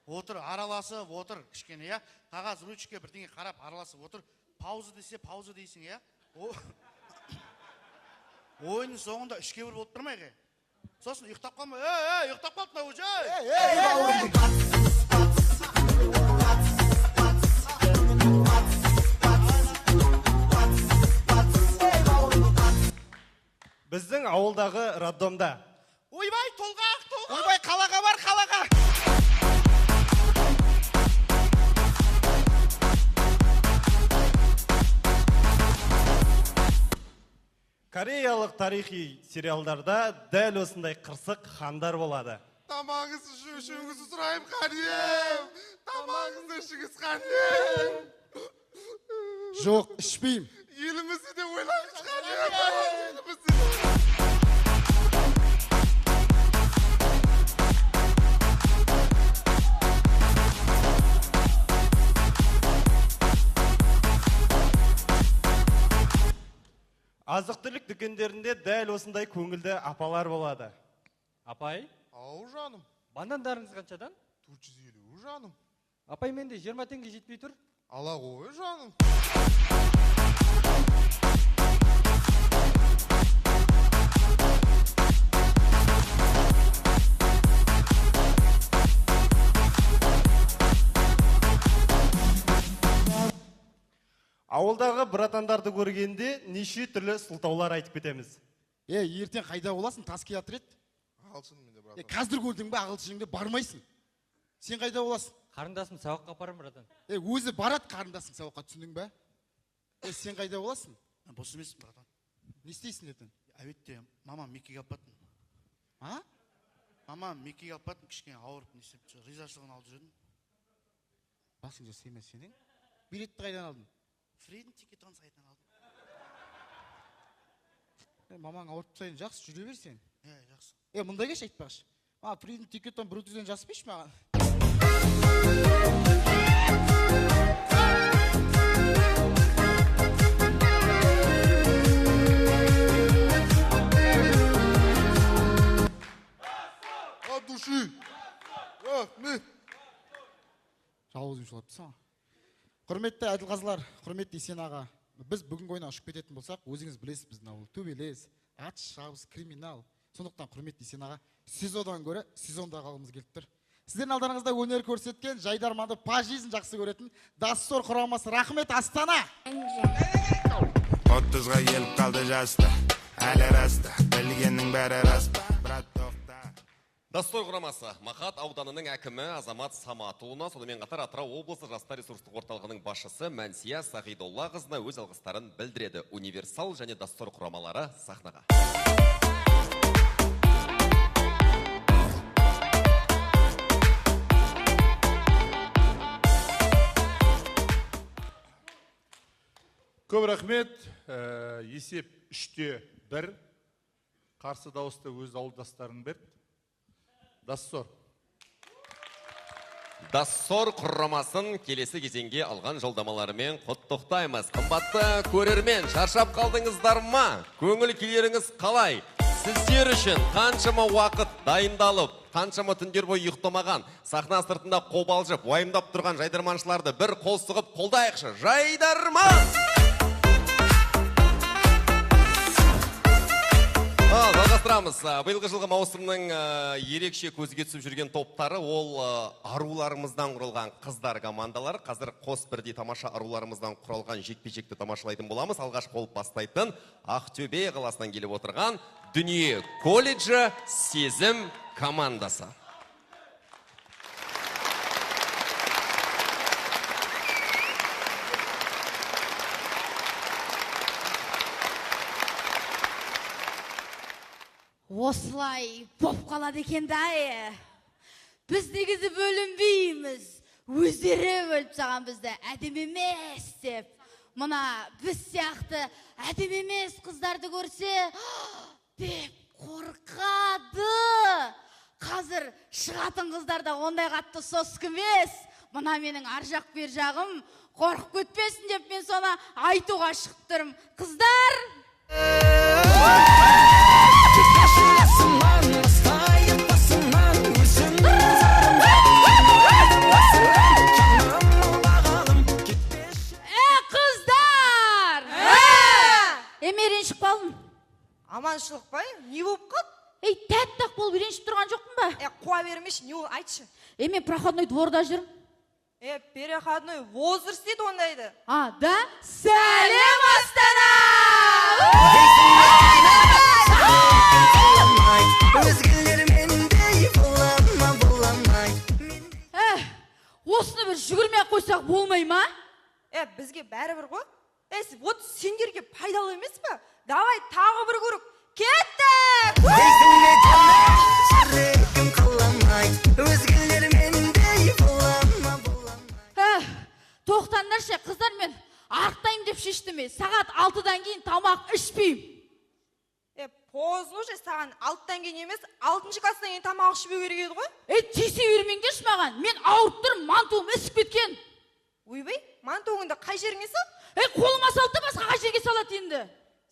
Отыр, араласып отыр, кішкене, иә. Қағаз, ручка, бірдеңе қарап, араласып отыр. Пауза десе, пауза дейсің, иә. Ойынның соңында 3-1 болып тұрмайық, ей. Сосын ұйықтап қалма. Ей, ей, ұйықтап қалды мынау уже, ей. Ей, бауырым. Біздің ауылдағы роддомда. Ойбай, толғақ, толғақ. Ойбай, қалаға бар, қалаға. Кореялық тарихи сериалдарда дәл осындай қырсық хандар болады. Тамағыңызды ішу, ішуіңізді сұраймын, ханым. Тамағыңызды ішіңіз, ханым. Жоқ, ішпеймін. Елімізді де ойлаңыз, ханым. Елімізді де. Азық-түлік дүкендерінде дәл осындай көңілді апалар болады. Апай? Ау, жаным. Банандарыңыз қаншадан? 450, жаным. Апай, менде 20 теңге жетпей тұр. Ала ғой, жаным. Ауылдағы братандарды көргенде неше түрлі сылтаулар айтып кетеміз. Е, ертең қайда боласың? Тас келатыр еді. Ағылшын менде, Е, братан. қазір көрдің бе, ағылшыныңды бармайсың. Сен қайда боласың? Қарындасым сабаққа апарам, братан. Е, өзі барады қарындасың сабаққа, түсіндің бе? Е, сен қайда боласың? Бос емеспін, братан. Не істейсің ертең? Әуетте мамам Меккеге алып баттым. А? Мамам Меккеге алып баттым, кішкене ауырып, не істеп, ризашылығын алып жүрдім. Басың жасай ма сенің? Билетті қайдан алдың? Фрейдін тикетон сайтынан алдым. Е, мамаң ауырып тастайын, жақсы жүре бер сен. Е, жақсы. Е, мында келші айтпақшы. Маған Фрейдін тикетон бір өтуден жазып берші маған. От души. Рахмет. Жалғыз ұйым шулап тұрсың. Құрметті әділқазылар, құрметті Есен аға, біз бүгінгі ойыннан ұшып кететін болсақ, өзіңіз білесіз, біздің ауыл төбелес, ат шабыс, криминал. Сондықтан құрметті Есен аға, СИЗО-дан гөрі сезонда қалғымыз келіп тұр. Сіздердің алдарыңызда өнер көрсеткен, жайдарманды по жизни жақсы көретін Доссор құрамасы. Рахмет, Астана! 30-ға келіп қалды жаста, әлі раста, білгеннің бәрі рас па, брат, тоқта. Доссор құрамасы Мақат ауданының әкімі Азамат Саматұлына, сонымен қатар Атырау облысы жастар ресурстық орталығының басшысы Мәнсия Сағидолла қызына өз алғыстарын білдіреді. Универсал және Доссор құрамалары сахнаға. Көп рахмет. Есеп 3-1. Қарсы дауысты өз ауылдастарың берді. Доссор. Доссор құрамасын келесі кезеңге алған жолдамаларымен құттықтаймыз. Қымбатты көрермен, шаршап қалдыңыздар ма? Көңіл күйлеріңіз қалай? Сіздер үшін қаншама уақыт дайындалып, қаншама түндер бойы ұйықтамаған, сахна сыртында қобалжып, уайымдап тұрған жайдарманшыларды бір қол сұғып қолдайықшы. Жайдарман! Ал, жалғастырамыз. Биылғы жылғы маусымның ерекше көзге түсіп жүрген топтары ол аруларымыздан құрылған қыздар командалары. Қазір қос бірдей тамаша аруларымыздан құралған жекпе-жекті тамашалайтын боламыз. Алғаш қол бастайтын Ақтөбе қаласынан келіп отырған Дүние колледжі Сезім командасы. Осылай боп қалады екен да, е. Біз негізі бөлінбейміз. Өздері бөліп тастаған бізді әдемі емес деп. Мына біз сияқты әдемі емес қыздарды көрсе, деп қорқады. Қазір шығатын қыздар да ондай қатты сосқы емес. Мына менің ар жақ бер жағым қорқып кетпесін деп мен соны айтуға шығып тұрмын. Қыздар! Кетпеші қасымнан, бастайық басынан, өзіңнің жаным. Қыздар! Е, мен ренжіп қалдым. Аманшылық па? Не болып қалды? Ей, тәтті-ақ болып ренжіп тұрған жоқпын ба? Е, қуа бермеші, не ол, айтшы. Е, мен проходной дворда жүрмін. Е, переходной возраст дейді ондайды. А, да? Сәлем, Астана! Өзгелер мендей бола ма, бола ма? Осыны бір жүгірмей ақ қойсақ болмай ма? Е, бізге бәрібір ғой. Е, вот сендерге пайдалы емес па? Давай тағы бір көрік. Кеттік! Жүрегім қаламай, өзгелер мендей бола ма? Тоқтаңдаршы, қыздар, мен арықтаймын деп шештім. Сағат 6-дан кейін тамақ ішпеймін. Е, поздно уже, саған 6-дан кейін емес, 6 класстан кейін тамақ ішпеу керек еді ғой. Е, тиісе бермеңдерші маған. Мен ауырып тұрмын, мантуым ісіп кеткен. Ойбай, мантуыңды қай жеріңе салды? Е, қолыма салды, басқа қай жерге салады енді?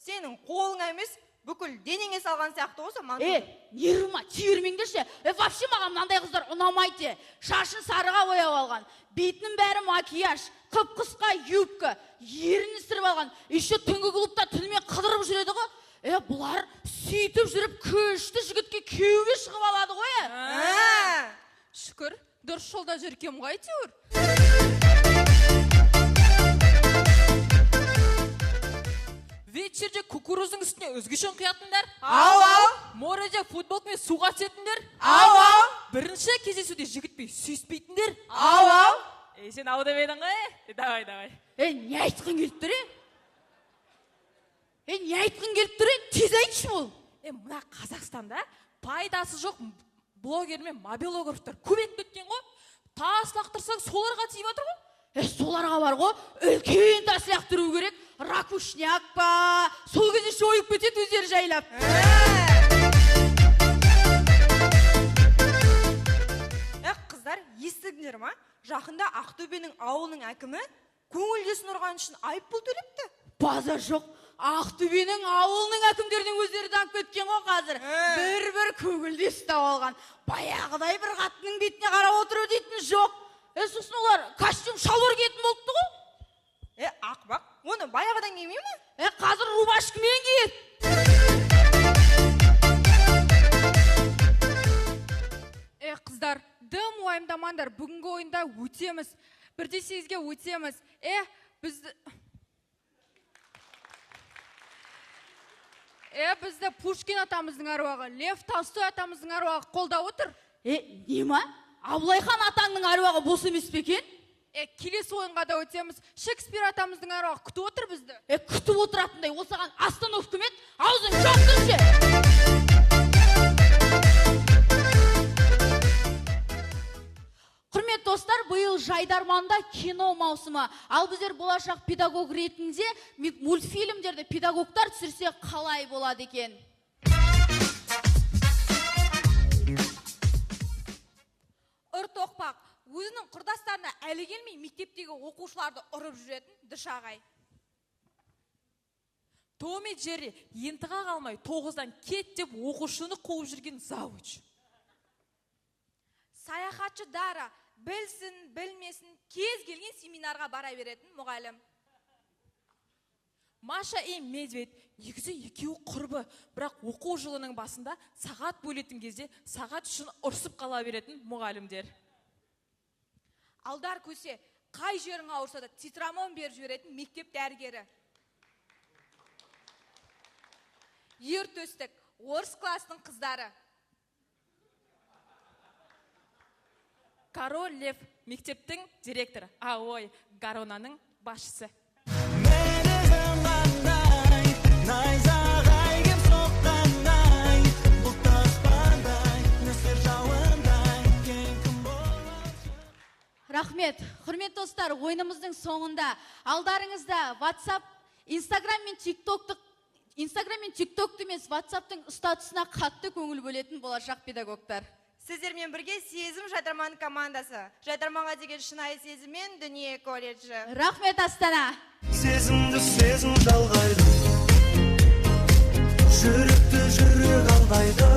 Сенің қолыңа емес, бүкіл денеңе салған сияқты ғой сол мантуды. Е, нервыма тие бермеңдерші. Е, вообще маған мынандай қыздар ұнамайды. Шашын сарыға бояп алған, бетінің бәрі макияж, қып-қысқа юбка, ерінін ісіріп алған. Еще түнгі клубта түнімен қыдырып жүреді ғой. Е, бұлар сөйтіп жүріп күшті жігітке күйеуге шығып алады ғой. Шүкір, дұрыс жолда жүргем ғой әйтеуір. Вечерде кукуруздың үстіне өзгешен құятындар. Ау, ау. Мореде футболкамен суға түсетіндер. Ау, ау. Бірінші кездесуде жігітпей сүйіспейтіндер. Ау, ау. Ей, сен ау деп едің ғой? Давай, давай. Е, не айтқың келіп тұр, е? Е, не айтқың келіп тұр, е? Тез айтшы бол. Е, мына Қазақстанда пайдасы жоқ блогер мен мобилографтар көбейіп кеткен ғой. Тас лақтырсаң соларға тиіп жатыр ғой. Е, соларға бар ғой, үлкен тас лақтыру керек. Ракушняк па, сол кезде шойып кетеді өздері жайлап. Е, қыздар, естідіңдер ма? Жақында Ақтөбенің ауылының әкімі көңілдесін ұрған үшін айыппұл төлепті. Базар жоқ. Ақтөбенің ауылының әкімдерінің өздері дамып кеткен ғой қазір. Бір-бір көңілдес ұстап алған. Баяғыдай бір қатынның бетіне қарап отыру дейтін жоқ. Е, сосын олар костюм шалбар киетін болыпты ғой. Е, ақбақ, оны баяғыдан кимей ме? Е, қазір рубашкамен киеді. Е, қыздар, дым уайымдамаңдар, бүгінгі ойында өтеміз. 1-8-ге өтеміз. Е, бізді... Е, бізді Пушкин атамыздың әруағы, Лев Толстой атамыздың әруағы қолдап отыр. Е, не ма? Абылайхан атаңның әруағы бос емес пе екен? Е, келесі ойынға да өтеміз. Шекспир атамыздың әруағы күтіп отыр бізді. Е, күтіп отыратындай, ол саған остановка ма еді? Аузың жап тұршы! Құрметті достар, биыл Жайдарманда кино маусымы. Ал біздер болашақ педагог ретінде мультфильмдерді педагогтар түсірсе қалай болады екен? Ұр тоқпақ, өзінің құрдастарына әлі келмей мектептегі оқушыларды ұрып жүретін Дыш ағай. Том и Джерри ентіға қалмай 9-дан кет деп оқушыны қуып жүрген завуч. Саяхатшы Дара білсін, білмесін, кез келген семинарға бара беретін мұғалім. Маша и Медведь негізі екеуі құрбы, бірақ оқу жылының басында сағат бөлетін кезде сағат үшін ұрсып қала беретін мұғалімдер. Алдар көсе, қай жерің ауырса да цитрамон беріп жіберетін мектеп дәрігері. Ер төстік, орыс класының қыздары. Король Лев мектептің директоры, а ой, Гаронаның басшысы. Найзағай кеп соққандай, бұлт аспандай, нөсер жауындай, кең күн болады. Рахмет. Құрметті достар, ойынымыздың соңында алдарыңызда WhatsApp, Instagram мен TikTokты, Instagram мен TikTokты емес, WhatsAppтың статусына қатты көңіл бөлетін болашақ педагогтар. Сіздермен бірге Сезім Жайдарман командасы. Жайдарманға деген шынайы сезіммен Дүние колледжі. Рахмет, Астана. Сезімді сезім жалғайды, Жүректі жүрек алдайды.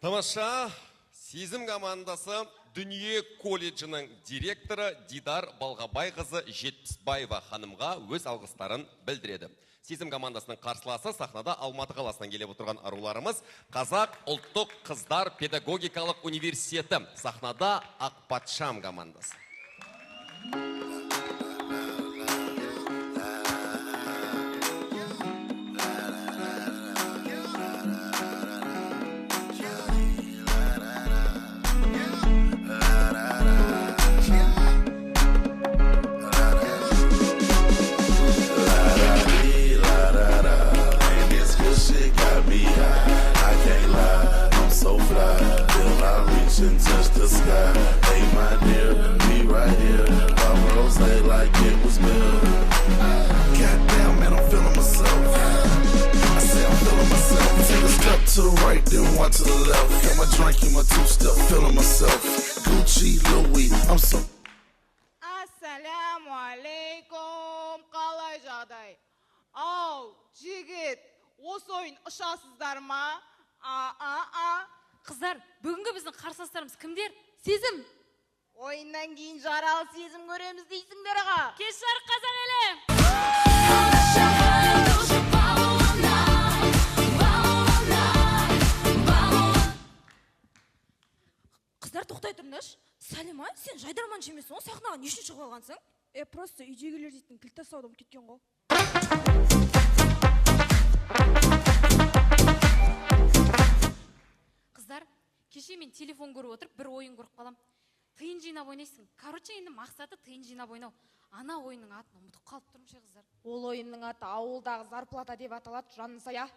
Тамаша, Сезім командасы Дүние колледжінің директоры Дидар Балғабайқызы Жетпісбаева ханымға өз алғыстарын білдіреді. Сезім командасының қарсыласы сахнада Алматы қаласынан келіп отырған аруларымыз Қазақ ұлттық қыздар педагогикалық университеті. Сахнада Ақпатшам командасы. And this good shit got me high. I can't lie, I'm so fly. Till I reach and touch the sky. Hey, my dear, be right here. Pop rose like it was good. Goddamn, man, I'm feeling myself. I say I'm feeling myself. Take a step to the right, then one to the left. Got my drink and my two-step, feeling myself. Gucci, Louis, I'm so. Ассалямуалейкум, қалай жағдай? Ау, жігіт, осы ойын ұшасыздар ма? А. Қыздар, бүгінгі біздің қарсыластарымыз кімдер? Сезім. Ойыннан кейін жаралы сезім көреміз дейсіңдер аға. Кеш жарық қазақ елі! Қыздар, тоқтай тұрыңдаршы. Сәлима, сен жайдарманшы емессің ғой, сахнаға не үшін шығып алғансың? Просто үйдегілер дейтін кілт тастауды ұмытып кеткен ғой. Қыздар, кеше мен телефон көріп отырып бір ойын көріп қалам. Тиын жинап ойнайсың. Короче, енді мақсаты тиын жинап ойнау. Ана ойынның атын ұмытып қалып тұрмын ше, қыздар. Ол ойынның аты ауылдағы зарплата деп аталады, Жансая.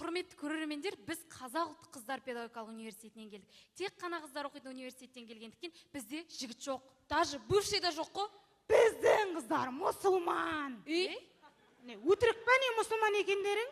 Құрметті көрермендер, біз Қазақ ұлттық қыздар педагогикалық университетінен келдік. Тек қана қыздар оқитын университеттен келгендіктен бізде жігіт жоқ. Даже бывший да жоқ қой. Біздің қыздар мұсылман. Үй? Не, өтірік па не мұсылман екендерің?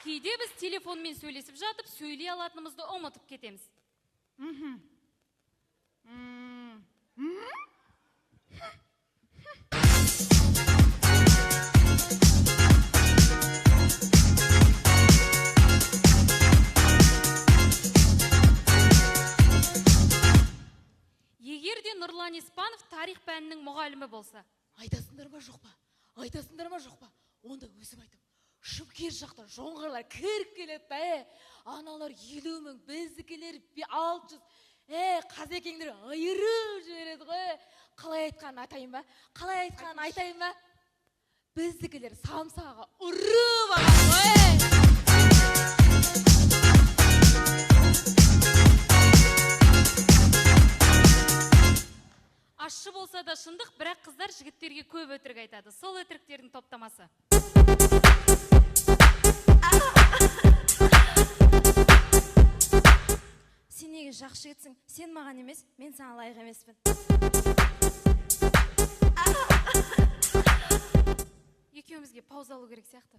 Кейде біз телефонмен сөйлесіп жатып, сөйлей алатынымызды ұмытып кетеміз. Егер де Нұрлан Испанов тарих пәнінің мұғалімі болса. Айтасыңдар ма, жоқ па? Айтасыңдар ма, жоқ па? Онда өзім айтам. Шымкент жақта жоңғарлар кіріп келеді да, аналар 50 000, біздікілер 600. Қазекеңдер айырып жібереді ғой. Қалай айтқанын айтайын ба? Қалай айтқанын айтайын ба? Біздікілер самсаға ұрып алған ғой. Ащы болса да шындық, бірақ қыздар жігіттерге көп өтірік айтады. Сол өтіріктердің топтамасы. Сен неге жақсы жігітсің? Сен маған емес, мен саған лайық емеспін. Екеумізге пауза алу керек сияқты.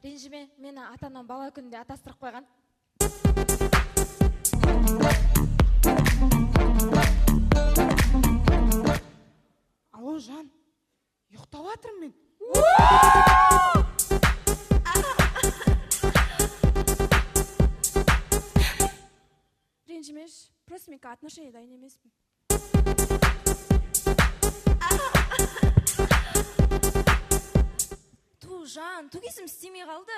Ренжіме, мені ата-анам бала күнінде атастырып қойған. Алло, жан, ұйықтап жатырмын мен. Ренжімеші, просто мен отношения дайын емеспін. Ту, жан, тугисім істемей қалды.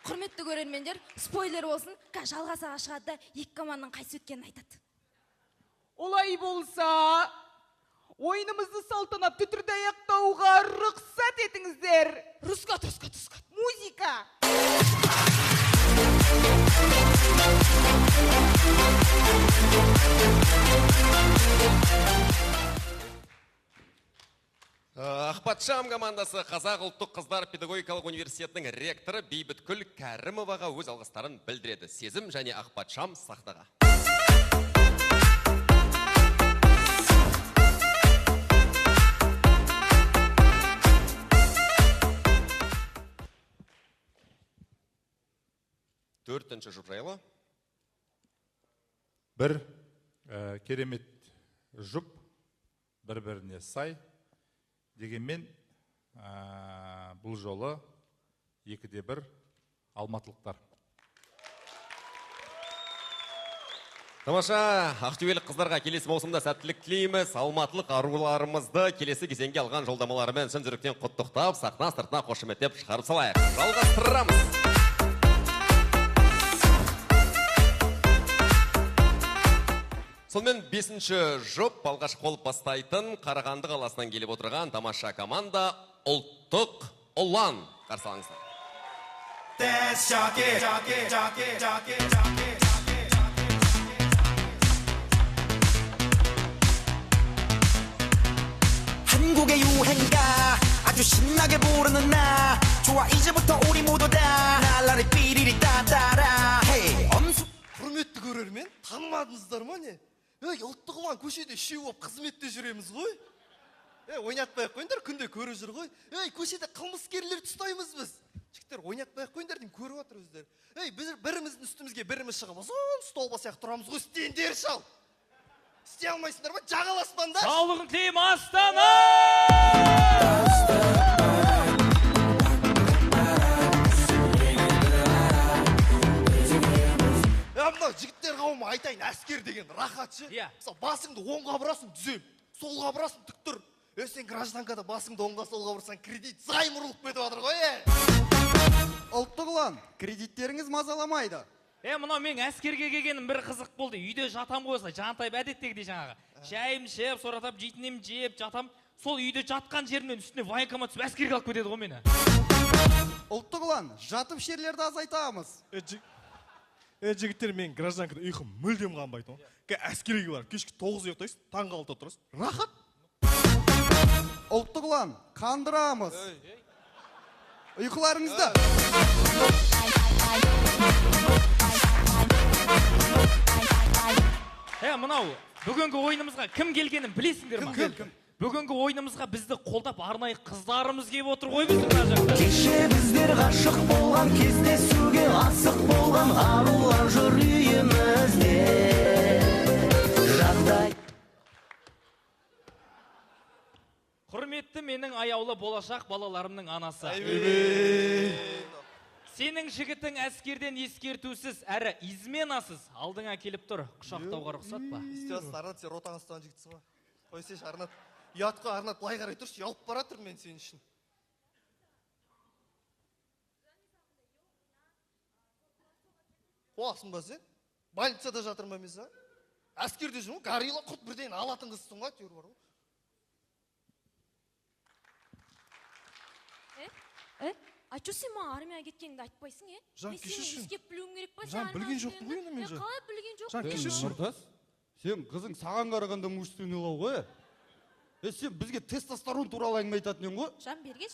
Құрметті көрермендер, спойлер болсын, қазір жалғасаға шығады да екі команданың қайсы өткенін айтады. Олай болса, ойынымызды салтанатты түрде аяқтауға рұқсат етіңіздер. Рұқсат, рұқсат, рұқсат. Музыка. Ақпатшам командасы Қазақ ұлттық қыздар педагогикалық университетінің ректоры Бейбіткүл Кәрімоваға өз алғыстарын білдіреді. Сезім және Ақпатшам сахнаға. Төртінші жұп жайлы. Бір керемет жұп, бір-біріне сай. Дегенмен бұл жолы 2-1 алматылықтар. Тамаша, ақтөбелік қыздарға келесі маусымда сәттілік тілейміз. Алматылық аруларымызды келесі кезеңге алған жолдамаларымен шын жүректен құттықтап, сахна сыртына қошеметтеп шығарып салайық. Жалғастырамыз. Сонымен 5-ші жұп алғаш қол бастайтын Қарағанды қаласынан келіп отырған тамаша команда Ұлттық Ұлан. Қарсы алыңыздар. 한국의 유행가 아주 신나게 부르는 나 좋아 이제부터 우리 모두 다 날라리 삐리리 따따라 헤이 엄수. Құрметті көрермен, танымадыңыздар ма не? Ей, Ұлттық Ұлан көшеде үшеу болып қызметте жүреміз ғой. Ей, ойнатпай ақ қойыңдар, күнде көріп жүр ғой. Ей, көшеде қылмыскерлерді ұстаймыз біз. Жігіттер, ойнатпай ақ қойыңдар деймін, көріп жатыр өздері. Ей, біз біріміздің үстімізге біріміз шығып, ұзын столба сияқты тұрамыз ғой, істеңдер шал. Істей алмайсыңдар ма? Жағаласпаңдар. Саулығын тілеймін, Астана! Мынау жігіттер қауымы айтайын, әскер деген рахат ше. Мысалы, басыңды оңға бұрасың, түзел, солға бұрасың, тік тұр. Сен гражданкада басыңды оңға солға бұрсаң, кредит займ ұрылып кетіп жатыр ғой, е. Ұлттық Ұлан, кредиттеріңіз мазаламайды. Мынау мен әскерге келгенім бір қызық болды. Үйде жатам ғой осылай, жантайып әдеттегідей жаңағы. Шайым ішіп, соратап, жейтінім жеп, жатам. Сол үйде жатқан жерімнен үстіне военкомат түсіп әскерге алып кетеді ғой мені. Ұлттық Ұлан, жатып ішерлерді азайтамыз. Жігіттер, мен гражданкада ұйқым мүлдем қанбайды. Әскерге барып, кешкі 9-да ұйықтайсың, таңғы 6-да тұрасың. Рахат. Ұлттық Ұлан, қандырамыз. Ұйқыларыңызды. Мынау, бүгінгі ойынымызға кім келгенін білесіңдер ма? Кім? Бүгінгі ойынымызға бізді қолдап арнайы қыздарымыз келіп отыр ғой біздің мына жақта. Кеше біздер ғашық болған, кездесуге асық болған арулар жүр үйімізде. Жағдай. Құрметті менің аяулы болашақ балаларымның анасы. Сенің жігітің әскерден ескертусіз, әрі изменасыз алдыңа келіп тұр. Құшақтауға рұқсат па? Істеуасың, Арнат, сен ротаң ұстаған жігітсің ғой. Қойсайшы, Арнат. Ұят қой, Арнат, былай қарай тұршы, ұялып бара жатырмын мен сен үшін. Қуасың ба сен? Больницада жатырмын ба мен саған? Әскерде жүрмін ғой, горилла құрт бірден алатын қызсың ғой, әйтеуір бар ғой. А чё сен маған армияға кеткеніңді айтпайсың, е? Жан, Мен сені кешірші. иіскеп білуім керек па? Жан, білген жоқпын ғой енді мен, Жан. Қалай білген жоқпын? Жан, кешірші. Нұртас, сен қызың саған қарағанда мужественныйлау ғой. Сен бізге тестостерон туралы әңгіме айтатын едің ғой. Жан, бергеш.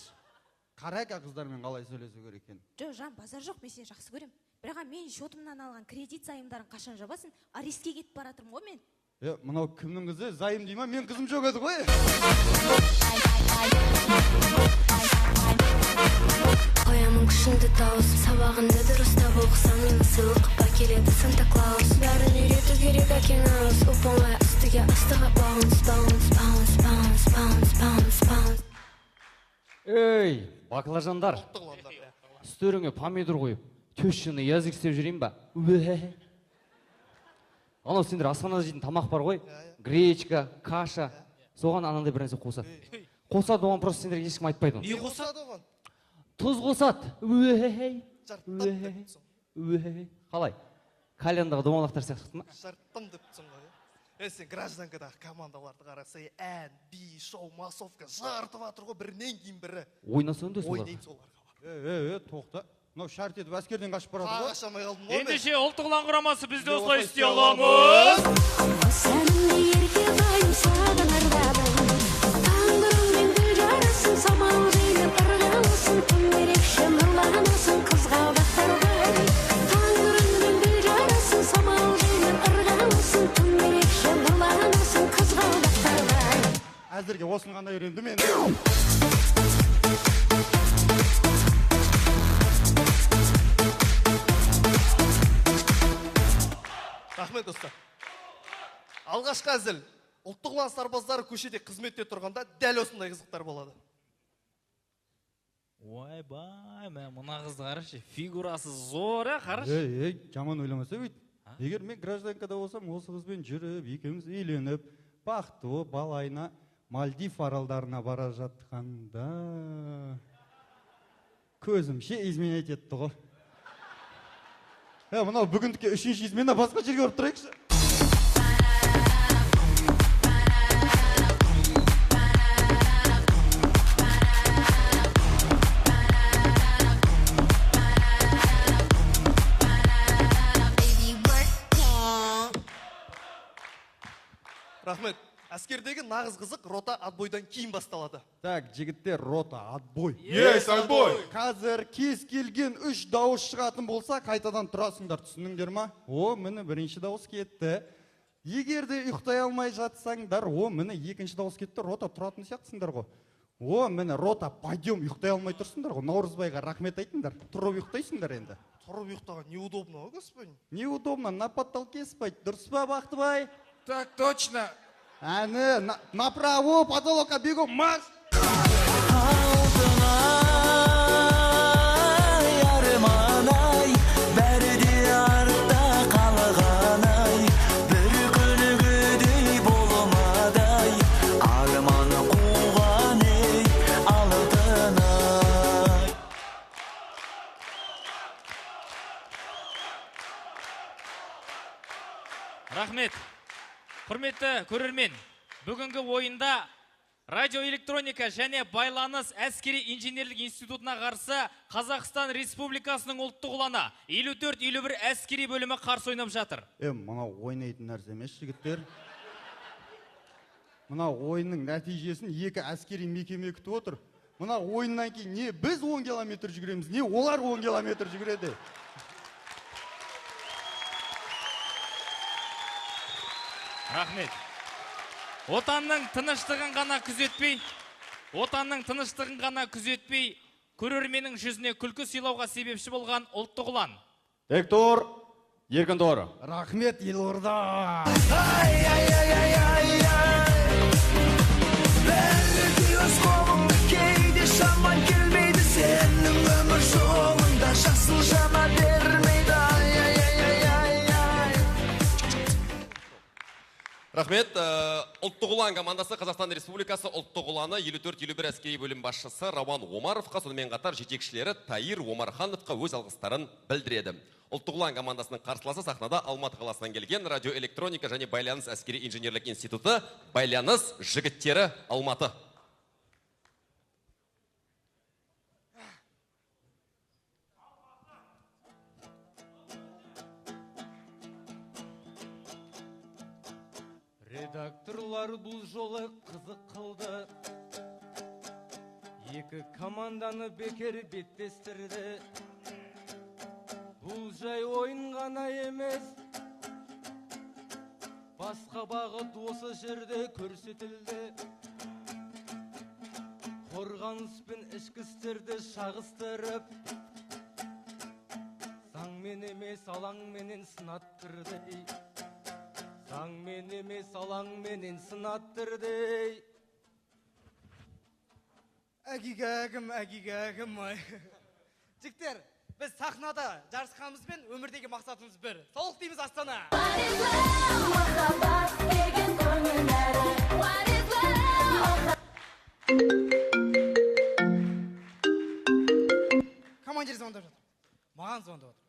Қарака қыздармен қалай сөйлесу керек екен? Жоқ, Жан, базар жоқ, мен сені жақсы көремін. Бірақ мен счетымнан алған кредит займдарын қашан жабасың? Арестке кетіп бара жатырмын ғой мен. Мынау кімнің қызы? Займ дей ма? Мен қызым жоқ еді ғой. Қоямын күшіңді тауыс, сабағыңды дұрыстап оқысаң, мені сыйлық әкеледі Санта Клаус. Бәрін үйрету керек әкең ауыз, оп-оңай үстіге астыға bounce, bounce, bounce, bounce, bounce, bounce, bounce. Ей, баклажандар, үстеріңе помидор қойып, тещаны язык істеп жүрейін ба? Анау сендер асханада жейтін тамақ бар ғой, гречка, каша, соған анандай бір нәрсе қосады. Қосады оған, просто сендерге ешкім айтпайды оны. Не қосады оған? Тұз қосады. Қалай? Кальяндағы домалақтар сияқты шықты ма? Жарттым деп тұрсың ғой. Сен гражданкадағы командаларды қараса, ән, би, шоу, массовка жартып жатыр ғой бірінен кейін бірі. Ойнасаң да соларға. Ойнаймын соларға. Тоқта. Мынау шарт етіп әскерден қашып барады ғой. Қаша алмай қалдым ғой мен. Ендеше Ұлттық Ұлан құрамасы біз де осылай істей аламыз. Сәнімді ерке байым саған арнадым. Таңғы мен гүл жарасым. жарасың, самал желмен ырғаласың, тым ерекше нұрланасың, қызғалдақтардай. Таң нұрымен гүл жарасың, самал желмен ырғаласың, тым ерекше нұрланасың, қызғалдақтардай. Әзірге осыны ғана үйрендім енді. Рахмет, достар. Алғашқы әзіл. Ұлттық ұлан сарбаздары көшеде қызметте тұрғанда дәл осындай қызықтар болады. Ойбай, мә, мына қызды қарашы, фигурасы зор, ә, қарашы. Ей, ей, жаман ойламаса өйт. Егер мен гражданкада болсам, осы қызбен жүріп, екеуміз үйленіп, бақытты болып, бала айына Мальдив аралдарына бара жатқанда көзімше изменять етті ғой. Мынау бүгіндікке үшінші измена, басқа жерге барып тұрайықшы. Рахмет. Әскердегі нағыз қызық рота отбойдан кейін басталады. Так, жігіттер, рота отбой. Есть отбой! Қазір кез келген үш дауыс шығатын болса, қайтадан тұрасыңдар, түсіндіңдер ма? О, міне бірінші дауыс кетті. Егер де ұйықтай алмай жатсаңдар, о, міне екінші дауыс кетті, рота тұратын сияқтысыңдар ғой. О, міне рота, пойдем, ұйықтай алмай тұрсыңдар ғой. Наурызбайға рахмет айтыңдар. Тұрып ұйықтайсыңдар енді. Тұрып ұйықтаған неудобно ғой, господин. Неудобно, на потолке спать. Дұрыс па, Бақтыбай? Так точно. Әні, направо, потолокқа бегом, марш! Алтын ай, арман ай, бәрі де артта қалған ай, бір күнгідей болмадай, арман қуған ей, алтын ай. Рахмет. Құрметті көрермен, бүгінгі ойында радиоэлектроника және байланыс әскери инженерлік институтына қарсы Қазақстан Республикасының ұлттық ұланы 54-51 әскери бөлімі қарсы ойнап жатыр. Мынау ойнайтын нәрсе емес, жігіттер. Мынау ойынның нәтижесін екі әскери мекеме күтіп отыр. Мына ойыннан кейін не біз 10 километр жүгіреміз, не олар 10 километр жүгіреді. Рахмет. Отанның тыныштығын ғана күзетпей, отанның тыныштығын ғана күзетпей, көрерменнің жүзіне күлкі сыйлауға себепші болған ұлттық ұлан. Тек тұр, еркін тұр. Рахмет, елорда. Ай, ай, ай, ай, ай, ай. Бәрі де өз қолыңда, кейде шаман келмейді, сенің өмір жолыңда жасыл жана бермейді. Ай, ай, ай, ай, ай, ай. Рахмет. Ұлттық ұлан командасы Қазақстан Республикасы ұлттық ұланы 54-51 әскери бөлім басшысы Рауан Омаровқа, сонымен қатар жетекшілері Таир Омархановқа өз алғыстарын білдіреді. Ұлттық ұлан командасының қарсыласы сахнада Алматы қаласынан келген радиоэлектроника және байланыс әскери инженерлік институты байланыс жігіттері Алматы. Редакторлар бұл жолы қызық қылды. Екі команданы бекер беттестірді. Бұл жай ойын ғана емес, басқа бағыт осы жерде көрсетілді. Қорғаныс пен ішкі істерді шағыстырып, заңмен емес алаңменен сынаттырды. Заңмен емес алаңменен сынаттырды. Әгигәгім, әгигәгім ай. Жігіттер, біз сахнада жарысқанымызбен өмірдегі мақсатымыз бір. Саулық дейміз, Астана! Махаббат деген көңіл нәрі. Командир звондап жатыр. Маған звондап жатыр.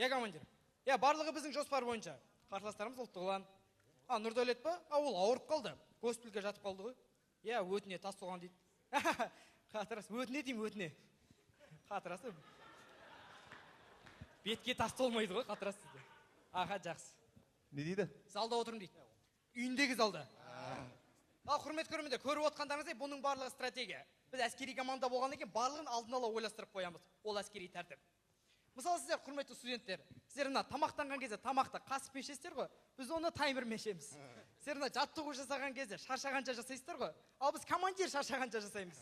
Иә, командир. Иә, барлығы біздің жоспар бойынша. Қарсыластарымыз ұлттық ұлан. А, Нұрдәулет па? А, ол ауырып қалды. Госпитальге жатып қалды ғой. Иә, өтіне тас соған дейді. Қатырасы, өтіне деймін, өтіне. Қатырасы. Бетке тас толмайды ғой, қатырасы сізді. Аха, жақсы. Не дейді? Залда отырмын дейді. Үйіндегі залда. Ал құрметті көрермендер, көріп отқандарыңыздай, бұның барлығы стратегия. Біз әскери команда болғаннан кейін барлығын алдын ала ойластырып қоямыз. Ол әскери тәртіп. Мысалы, сіздер, құрметті студенттер, сіздер мына тамақтанған кезде тамақты қасықпен ішесіздер ғой, біз оны таймермен ішеміз. Сіздер мына жаттығу жасаған кезде шаршағанша жасайсыздар ғой, ал біз командир шаршағанша жасаймыз.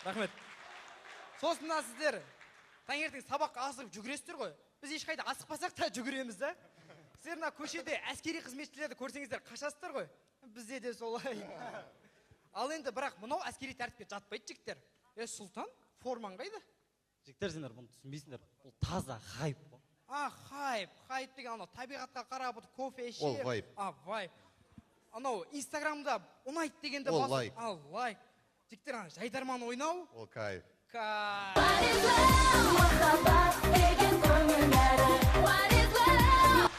Рахмет. Сосын мына сіздер таңертең сабаққа асығып жүгіресіздер ғой, біз ешқайда асықпасақ та жүгіреміз да. Сіздер мына көшеде әскери қызметшілерді көрсеңіздер қашасыздар ғой, бізде де солай. Ал енді бірақ мынау әскери тәртіпке жатпайды, жігіттер. Е, Сұлтан, формаң қайда? Жігіттер, сендер бұны түсінбейсіңдер, бұл таза хайп қой. А, хайп, хайп деген анау табиғатқа қарап отырып кофе ішіп. Ол вайп. А, вайп. Анау Инстаграмда ұнайды дегенді Ол басып. Лайк. А, лайк. Жігіттер, ана жайдарман ойнау. Ол кайф. Кайф. Махаббат деген көңіл нәрі. What is love?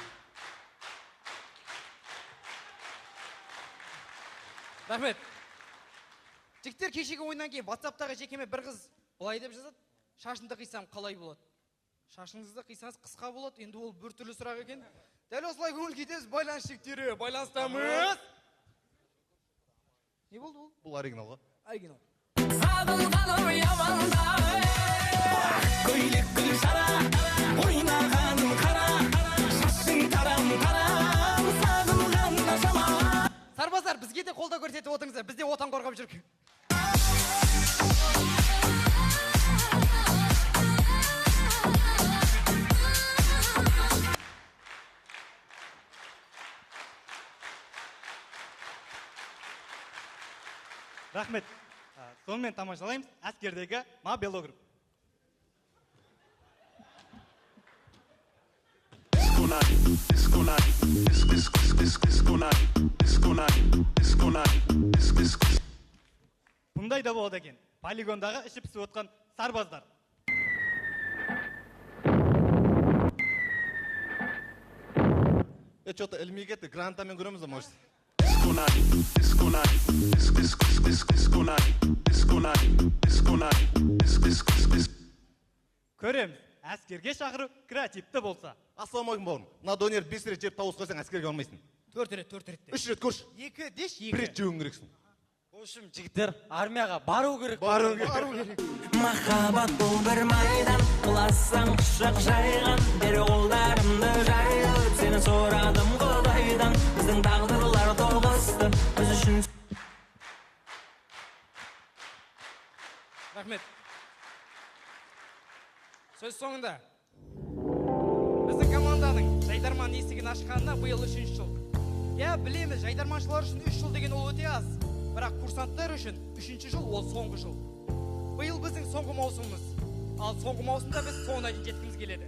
Рахмет. Жігіттер, кешегі ойыннан кейін WhatsApp'тағы жекеме бір қыз былай деп жазады: шашымды қисам қалай болады? Шашыңызды қисаңыз қысқа болады, енді ол бір түрлі сұрақ екен. Дәл осылай көңіл күйдеміз, байланыс жігіттері, байланыстамыз. Не болды ол? Бұл оригинал ғой. Оригинал. Сағынғаным ямандай. Көйлек гүл шара, ойнағаным қара, шашың тарам тарам, сағынғанына жаман. Сарбаздар, бізге де қолдау көрсетіп отырыңыздар, біз де отан қорғап жүрік. Рахмет. Сонымен тамашалаймыз әскердегі мобилограф. Disco night, disco night, disco, disco, disco, disco night, disco night, disco night, disco, disco. Бұндай да болады екен. Полигондағы ішіп пісіп отқан сарбаздар. Е, что-то ілмей кетті, гранатамен көреміз, может. Disco night, disco night, disco, disco, disco, disco night, disco night, disco night, disco, disco, disco. Көреміз, әскерге шақыру креативті болса. Ассалаумағалейкум, бауырым. Мына донер 5 рет жеп тауыс қойсаң, әскерге бармайсың. 4 рет, 4 рет. 3 рет көрші. 2 деш, 2. 1 рет жеуің керексің. В общем, жігіттер, армияға бару керек. Бару керек. Бару керек. Махаббат бұл бір майдан, құласаң құшақ жайған, бер қолдарымды жайып, сені сұрадым Құдайдан, біздің тағдырлар тоғысты, біз үшін. Рахмет. Сөз соңында біздің команданың жайдарман есігін ашқанына биыл 3-ші жыл. Иә, білеміз, жайдарманшылар үшін 3 жыл деген ол өте аз. Бірақ курсанттар үшін 3-ші жыл ол соңғы жыл. Биыл біздің соңғы маусымымыз. Ал соңғы маусымда біз соңына дейін жеткіміз келеді.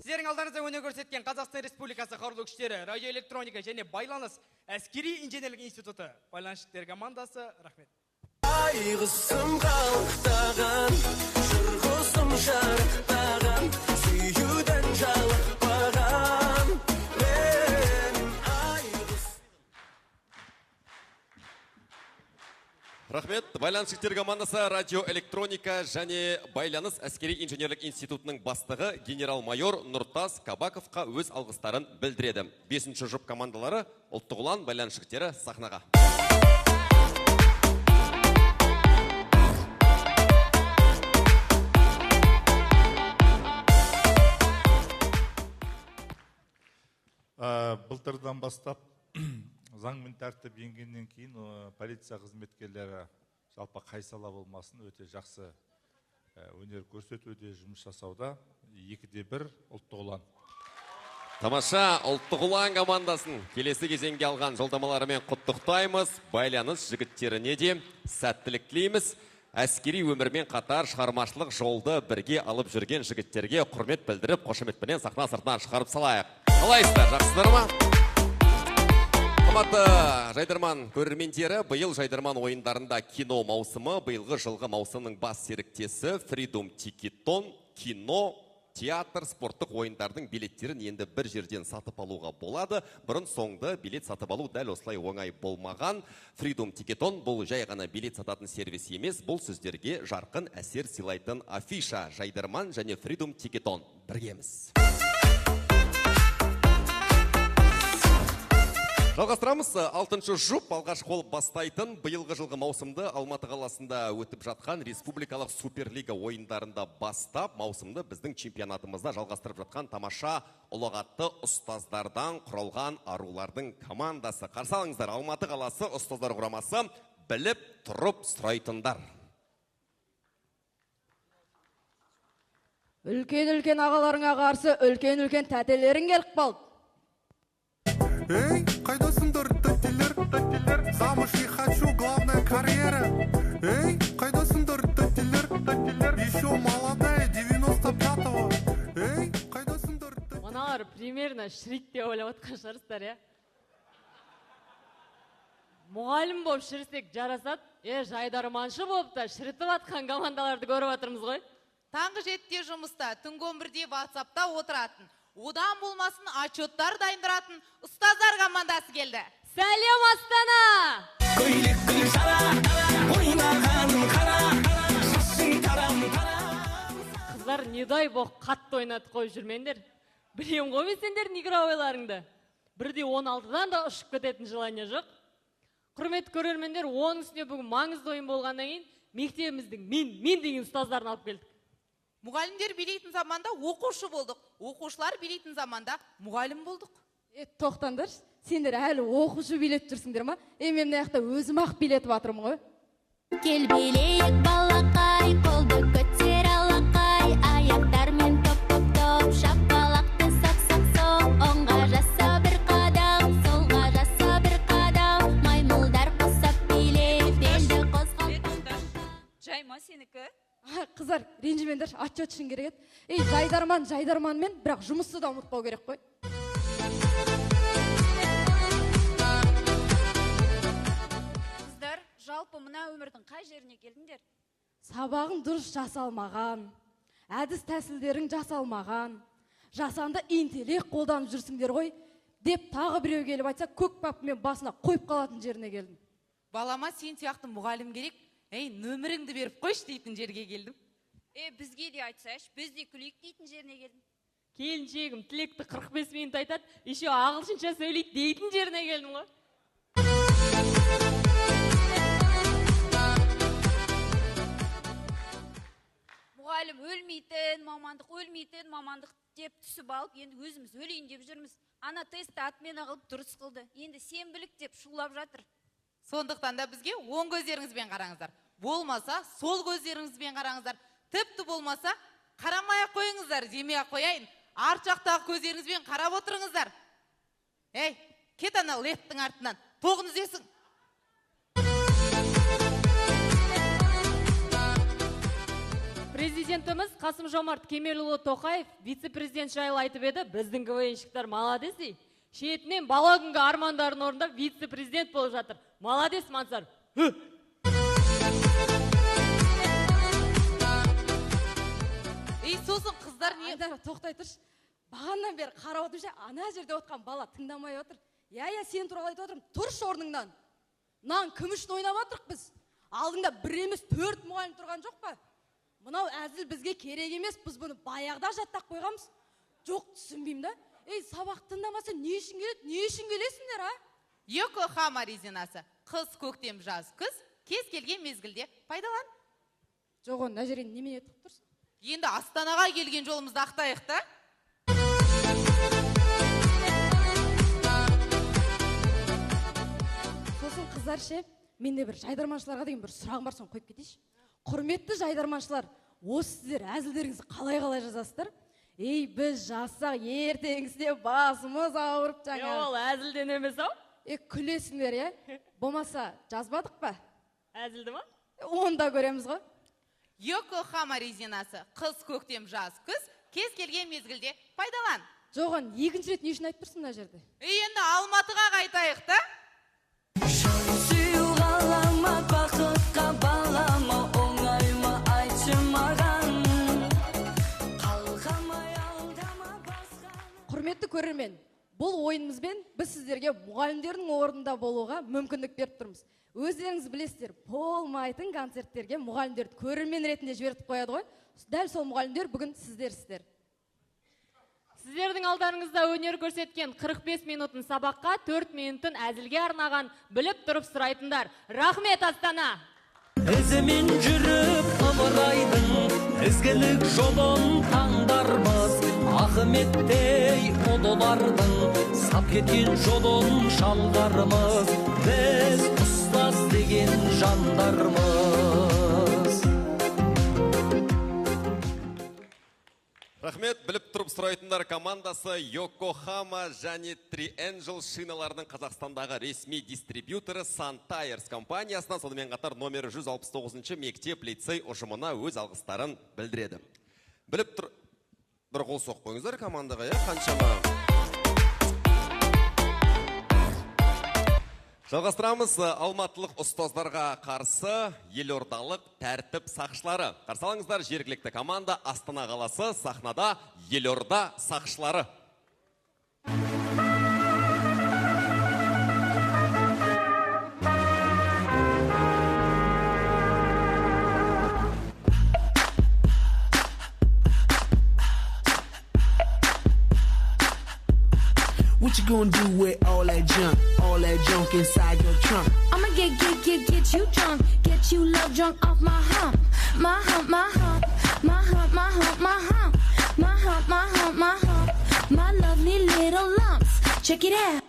Сіздердің алдарыңызда өнер көрсеткен Қазақстан Республикасы Қарулы Күштері, радиоэлектроника және байланыс әскери инженерлік институты байланыс жігіттер командасы. Рахмет. Айғысым қалықтаған, жыр құсым шарықтаған, сүюден жалықпаған мен айғыз. Рахмет. Байланыс жігіттер командасы радиоэлектроника және байланыс әскери инженерлік институтының бастығы генерал-майор Нұртас Кабаковқа өз алғыстарын білдіреді. 5-ші жұп командалары ұлттық ұлан байланыс жігіттері сахнаға. Былтырдан бастап заң мен тәртіп енгеннен кейін полиция қызметкерлері жалпы қай сала болмасын өте жақсы өнер көрсетуде, жұмыс жасауда. 2-1 ұлттық ұлан. Тамаша, ұлттық ұлан командасын келесі кезеңге алған жолдамаларымен құттықтаймыз. Байланыс жігіттеріне де сәттілік тілейміз. Әскери өмірмен қатар шығармашылық жолды бірге алып жүрген жігіттерге құрмет білдіріп, қошеметпенен сахна сыртынан шығарып салайық. Қалайсыздар, жақсыздар ма? Қымбатты жайдарман көрермендері, биыл жайдарман ойындарында кино маусымы, биылғы жылғы маусымның бас серіктесі Freedom Тикетон кино Театр, спорттық ойындардың билеттерін енді бір жерден сатып алуға болады. Бұрын соңды билет сатып алу дәл осылай оңай болмаған. Freedom Ticketon бұл жай ғана билет сататын сервис емес, бұл сіздерге жарқын әсер сыйлайтын афиша. Жайдарман және Freedom Ticketon біргеміз. Жалғастырамыз. Алтыншы жұп алғаш қол бастайтын биылғы жылғы маусымды Алматы қаласында өтіп жатқан республикалық суперлига ойындарында бастап, маусымды біздің чемпионатымызда жалғастырып жатқан тамаша ұлағатты ұстаздардан құралған арулардың командасы. Қарсы алыңыздар, Алматы қаласы ұстаздар құрамасы, біліп тұрып сұрайтындар. Үлкен-үлкен ағаларыңа қарсы үлкен-үлкен тәтелерің келіп қалды. Эй, қайдасыңдар, тәтелер, тәтелер? Замуж не хочу, главная карьера. Эй, қайдасыңдар, тәтелер, тәтелер? Еще молодая, 95-го. Эй, қайдасыңдар, тәтелер? Мыналар примерно шірит деп ойлап отқан шығарсыздар, иә? Мұғалім болып шірісек жарасады, жайдарманшы болып та шірітіп атқан командаларды көріп жатырмыз ғой. Таңғы 7-те жұмыста, түнгі 11-де WhatsApp-та отыратын, одан болмасын отчеттар дайындыратын ұстаздар командасы келді. Сәлем, Астана! Көйлек гүл жара, ойнағаным қара, шашың тарам тарам. Қыздар, не дай бог қатты ойнатып қойып жүрмеңдер. Білем ғой мен сендердің игровойларыңды. Бірде 16-дан да ұшып кететін желание жоқ. Құрметті көрермендер, оның үстіне бүгін маңызды ойын болғаннан кейін мектебіміздің мен деген ұстаздарын алып келдік. Мұғалімдер билейтін заманда оқушы болдық, оқушылар билейтін заманда мұғалім болдық. Тоқтаңдаршы, сендер әлі оқушы билетіп жүрсіңдер ма? Мен мына жақта өзім ақ билетіп жатырмын ғой. Кел билейік балақай, қолды көтер алақай, аяқтармен топ-топ-топ, шапалақты сақ-сақ-соқ, оңға жаса бір қадам, солға жаса бір қадам, маймылдар қосап билеп, белді қозғалт. Жай ма сенікі? Қыздар, ренжімеңдерші, отчет үшін керек еді. Ей, жайдарман жайдарманмен, бірақ жұмысты да ұмытпау керек қой. Қыздар, жалпы мына өмірдің қай жеріне келдіңдер? Сабағың дұрыс жасалмаған, әдіс тәсілдерің жасалмаған, жасанды интеллект қолданып жүрсіңдер ғой, деп тағы біреу келіп айтса, көк папкамен басына қойып қалатын жеріне келдім. Балама сен сияқты мұғалім керек. Ей, нөміріңді беріп қойшы дейтін жерге келдім. Бізге де айтсайшы, біз де күлейік дейтін жеріне келдім. Келіншегім тілекті 45 минут айтады, еще ағылшынша сөйлейді дейтін жеріне келдім ғой. Мұғалім өлмейтін мамандық, өлмейтін мамандық деп түсіп алып, енді өзіміз өлейін деп жүрміз. Ана тестті отмена қылып дұрыс қылды. Енді сенбілік деп шулап жатыр. Сондықтан да бізге оң көздеріңізбен қараңыздар. Болмаса, сол көздеріңізбен қараңыздар. Тіпті болмаса, қарамай ақ қойыңыздар, демей ақ қояйын. Арт жақтағы көздеріңізбен қарап отырыңыздар. Ей, кет ана леттің артынан, тоғын үзесің. Президентіміз Қасым-Жомарт Кемелұлы Тоқаев вице-президент жайлы айтып еді, біздің КВНщиктар молодец дейді. Шетінен бала күнгі армандарын орындап вице-президент болып жатыр. Молодец, Мансар. Ей, сосын қыздар не? Айдар, тоқтай тұршы. Бағаннан бері қарап отырмын ше, ана жерде отқан бала тыңдамай отыр. Иә, сен туралы айтып отырмын. Тұршы орныңнан. Мынаны кім үшін ойнап отырық біз? Алдыңда бір емес 4 мұғалім тұрған жоқ па? Мынау әзіл бізге керек емес, біз бұны баяғыда жаттап қойғанбыз. Жоқ, түсінбеймін да. Ей, сабақ тыңдамаса не үшін келеді, не үшін келесіңдер, а? Йокохама резинасы. Қыс, көктем, жаз, күз, кез келген мезгілде пайдалан. Жоқ, оны мына жерге немене тығып тұрсың? Енді Астанаға келген жолымызды ақтайық та. Сосын қыздар ше, менде бір жайдарманшыларға деген бір сұрағым бар, соны қойып кетейінші. Құрметті жайдарманшылар, осы сіздер әзілдеріңізді қалай-қалай жазасыздар? Ей, біз жазсақ ертеңгісіне басымыз ауырып жаңа. Ол әзілден емес ау? Күлесіңдер, иә? Болмаса жазбадық па? Әзілді ма? Оны да көреміз ғой. Йокохама резинасы. Қыс, көктем, жаз, күз, кез келген мезгілде пайдалан. Жоқ, оны екінші рет не үшін айтып тұрсың мына жерде? Енді Алматыға қайтайық та. Сүю ғаламат бақытқа балама, оңай ма айтшы маған. Құрметті көрермен, бұл ойынымызбен біз сіздерге мұғалімдердің орнында болуға мүмкіндік беріп тұрмыз. Өздеріңіз білесіздер, болмайтын концерттерге мұғалімдерді көрермен ретінде жібертіп қояды ғой. Дәл сол мұғалімдер бүгін сіздерсіздер. Сіздердің алдарыңызда өнер көрсеткен 45 минутын сабаққа, 4 минутын әзілге арнаған біліп тұрып сұрайтындар. Рахмет, Астана! Ізімен жүріп ыбырайдың ізгілік жолын таңдармыз. Ахметтей ұлылардың сап кеткен жолын жалғармыз. Біз ұстаз деген жандармыз. Рахмет, біліп тұрып сұрайтындар командасы Йокохама және Triangle шиналарының Қазақстандағы ресми дистрибьюторы Sun Tires компаниясына, сонымен қатар номері 169 мектеп лицей ұжымына өз алғыстарын білдіреді. Біліп тұр, бір қол соғып қойыңыздар командаға, иә, қаншама. Жалғастырамыз. Алматылық ұстаздарға қарсы елордалық тәртіп сақшылары. Қарсы алыңыздар, жергілікті команда Астана қаласы, сахнада елорда сақшылары. What you gonna do with all that junk inside your trunk? I'ma get you drunk, get you love drunk off my hump, my hump, my hump, my hump, my hump, my hump, my hump, my hump, my hump, my lovely little lumps. Check it out.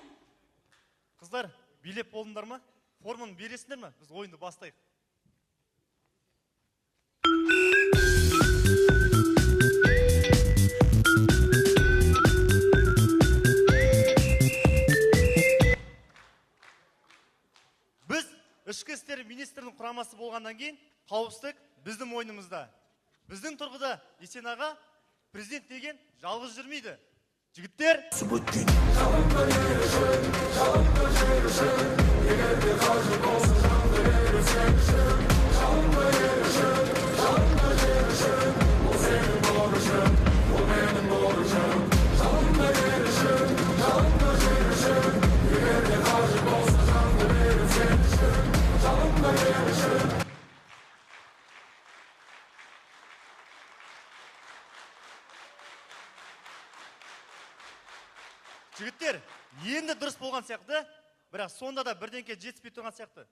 Қыздар, билеп болдыңдар ма? Форманы бересіңдер ме? Біз ойынды бастайық. Біз ішкі істер министрінің құрамасы болғаннан кейін қауіпсіздік біздің мойнымызда. Біздің тұрғыда Есен аға президент деген жалғыз жүрмейді. Жігіттер, жігіттер, енді дұрыс болған сияқты, бірақ сонда да бірдеңке жетіспей тұрған сияқты.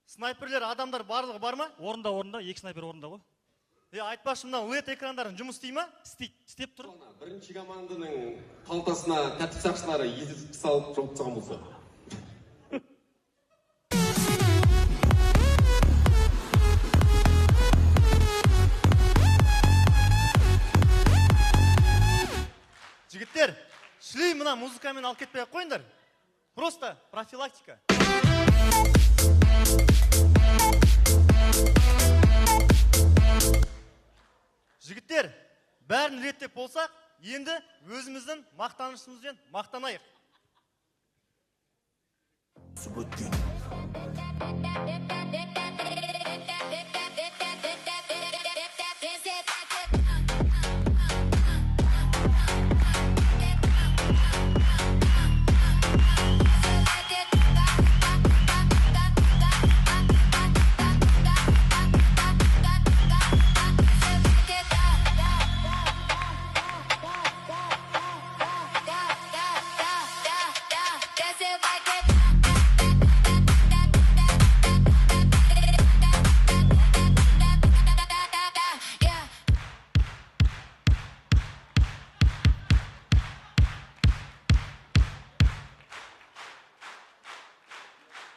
Снайперлер, адамдар барлығы бар ма? Орында, орында, екі снайпер орында ғой. Айтпақшы, мына LED экрандарын жұмыс істей ма? Істейді, істеп тұр. Бірінші команданың қалтасына тәртіп сақшылары есірткі салып жауып тастаған болса. Жігіттер, шли мына музыкамен алып кетпей ақ қойыңдар. Просто профилактика. Жігіттер, бәрін реттеп болсақ, енді өзіміздің мақтанышымызбен мақтанайық.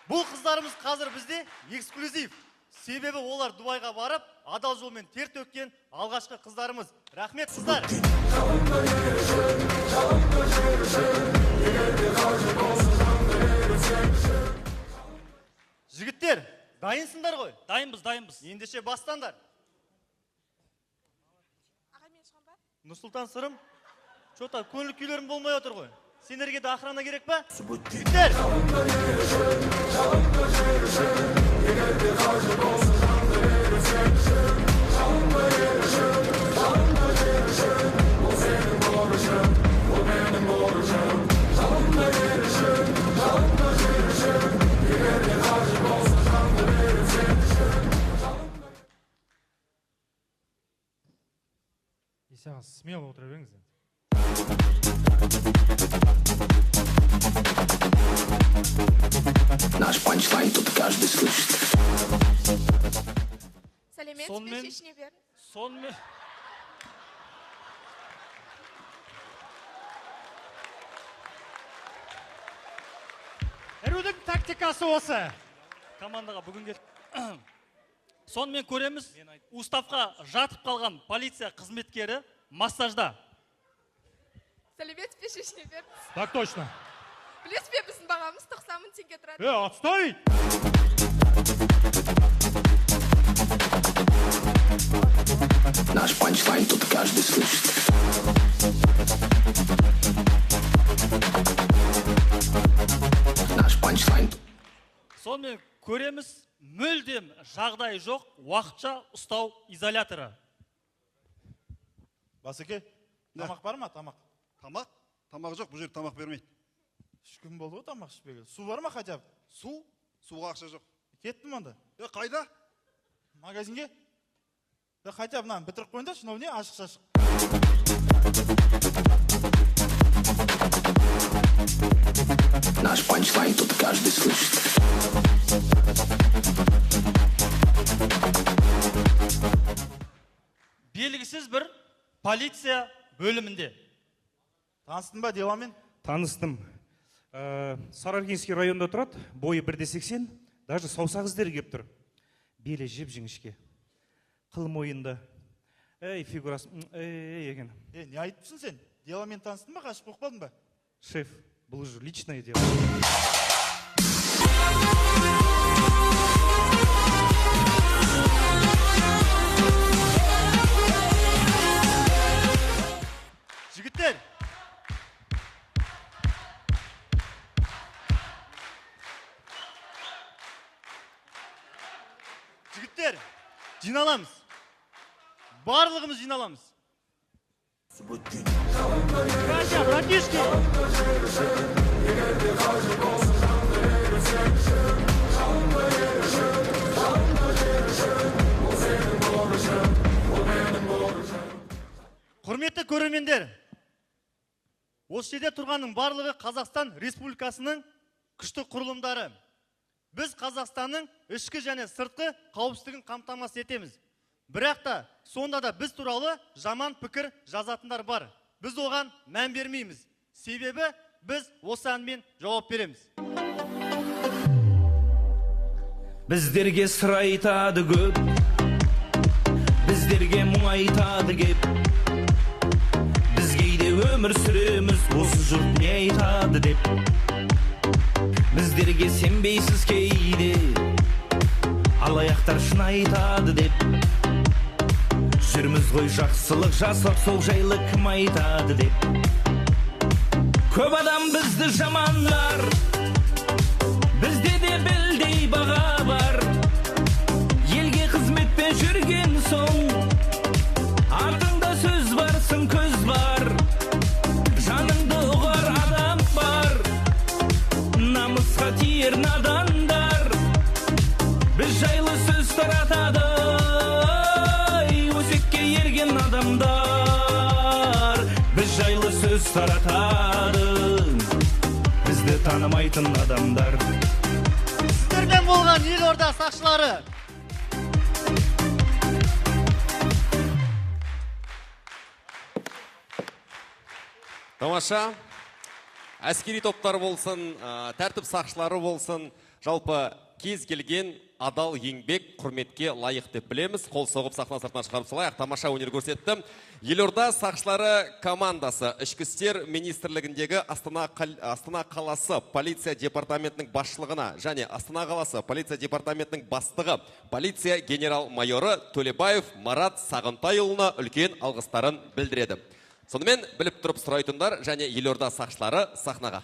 Бұл қыздарымыз қазір бізде эксклюзив. Себебі олар Дубайға барып, адал жолмен тер төккен алғашқы қыздарымыз. Рахмет, қыздар. Жігіттер, дайынсыңдар ғой? Дайынбыз, дайынбыз. Ендеше бастаңдар. Нұрсұлтан Сырым, чё-то көңіл күйлерім болмай отыр ғой. Сендерге де охрана керек па? Жігіттер! Смело отыра беріңіз енді. Наш панчлайн тут каждый слышит. Сәлеметсіз бе, шешіне бер. Сонымен Ірудің тактикасы осы. Командаға бүгін келді. Сонымен көреміз, уставқа жатып қалған полиция қызметкері массажда. Сәлеметсіз бе, шешіне бер. Так точно. Білесіз бе, біздің бағамыз 90 мың теңге тұрады. Отставить! Наш панчлайн тут каждый слышит. Наш панчлайн. Сонымен көреміз, мүлдем жағдайы жоқ уақытша ұстау изоляторы. Басеке, тамақ бар ма, тамақ? Тамақ? Тамақ жоқ, бұл жерде тамақ бермейді. 3 күн болды ғой тамақ ішпегелі. Су бар ма хотя бы? Су? Суға ақша жоқ. Кеттім онда. Қайда? Магазинге. Хотя бы мынаны бітіріп қойыңдаршы, мынау не ашық шашық. Наш панчлайн тут каждый слышит. Белгісіз бір полиция бөлімінде. Таныстың ба деламен? Таныстым. Сарыаркинский районында тұрады, бойы 1,80, даже саусақ іздері кеп тұр. Белі жіп-жіңішке. Қыл мойында. Эй, фигурасы, эй, екен. Не айтыпсың сен? Деламен таныстың ба, қашып қойып қалдың ба? Шеф, бұл уже личное дело. Жігіттер! Жігіттер, жиналамыз. Барлығымыз жиналамыз. Братья, братишки! Құрметті көрермендер, осы жерде тұрғанның барлығы Қазақстан Республикасының күшті құрылымдары. Біз Қазақстанның ішкі және сыртқы қауіпсіздігін қамтамасыз етеміз. Бірақ та сонда да біз туралы жаман пікір жазатындар бар. Біз оған мән бермейміз. Себебі біз осы әнмен жауап береміз. Біздерге сыр айтады көп, біздерге мұң айтады кеп. Біз кейде өмір сүреміз, осы жұрт не айтады деп. Біздерге сенбейсіз кейде, алаяқтар шын айтады деп. Жүрміз ғой жақсылық жасап, сол жайлы кім айтады деп. Көп адам бізді жамандар, бізде де білдей баға бар. Елге қызметпен жүрген соң, артыңда сөз бар, сын көз бар. Жаныңды ұғар адам бар, намысқа тиер надандар. Біз жайлы сөз таратады, өсекке ерген адамдар. Біз жайлы сөз таратады, бізді танымайтын адамдар. Сіздермен болған Елорда сақшылары. Тамаша. Әскери топтар болсын, тәртіп сақшылары болсын, жалпы кез келген адал еңбек құрметке лайық деп білеміз. Қол соғып сахна сыртына шығарып салайық. Тамаша өнер көрсетті. Елорда сақшылары командасы Ішкі істер министрлігіндегі Астана қаласы полиция департаментінің басшылығына және Астана қаласы полиция департаментінің бастығы полиция генерал-майоры Төлебаев Марат Сағынтайұлына үлкен алғыстарын білдіреді. Сонымен біліп тұрып сұрайтындар және елорда сақшылары сахнаға.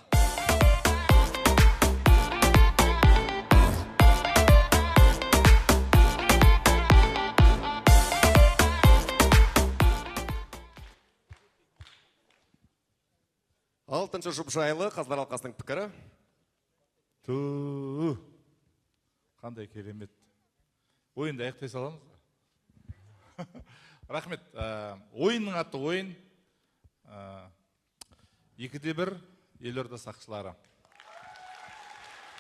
Алтыншы жұп жайлы қазылар алқасының пікірі. Ту, қандай керемет. Ойынды аяқтай саламыз ба? Рахмет. Ойынның аты ойын. 2-1 елорда сақшылары.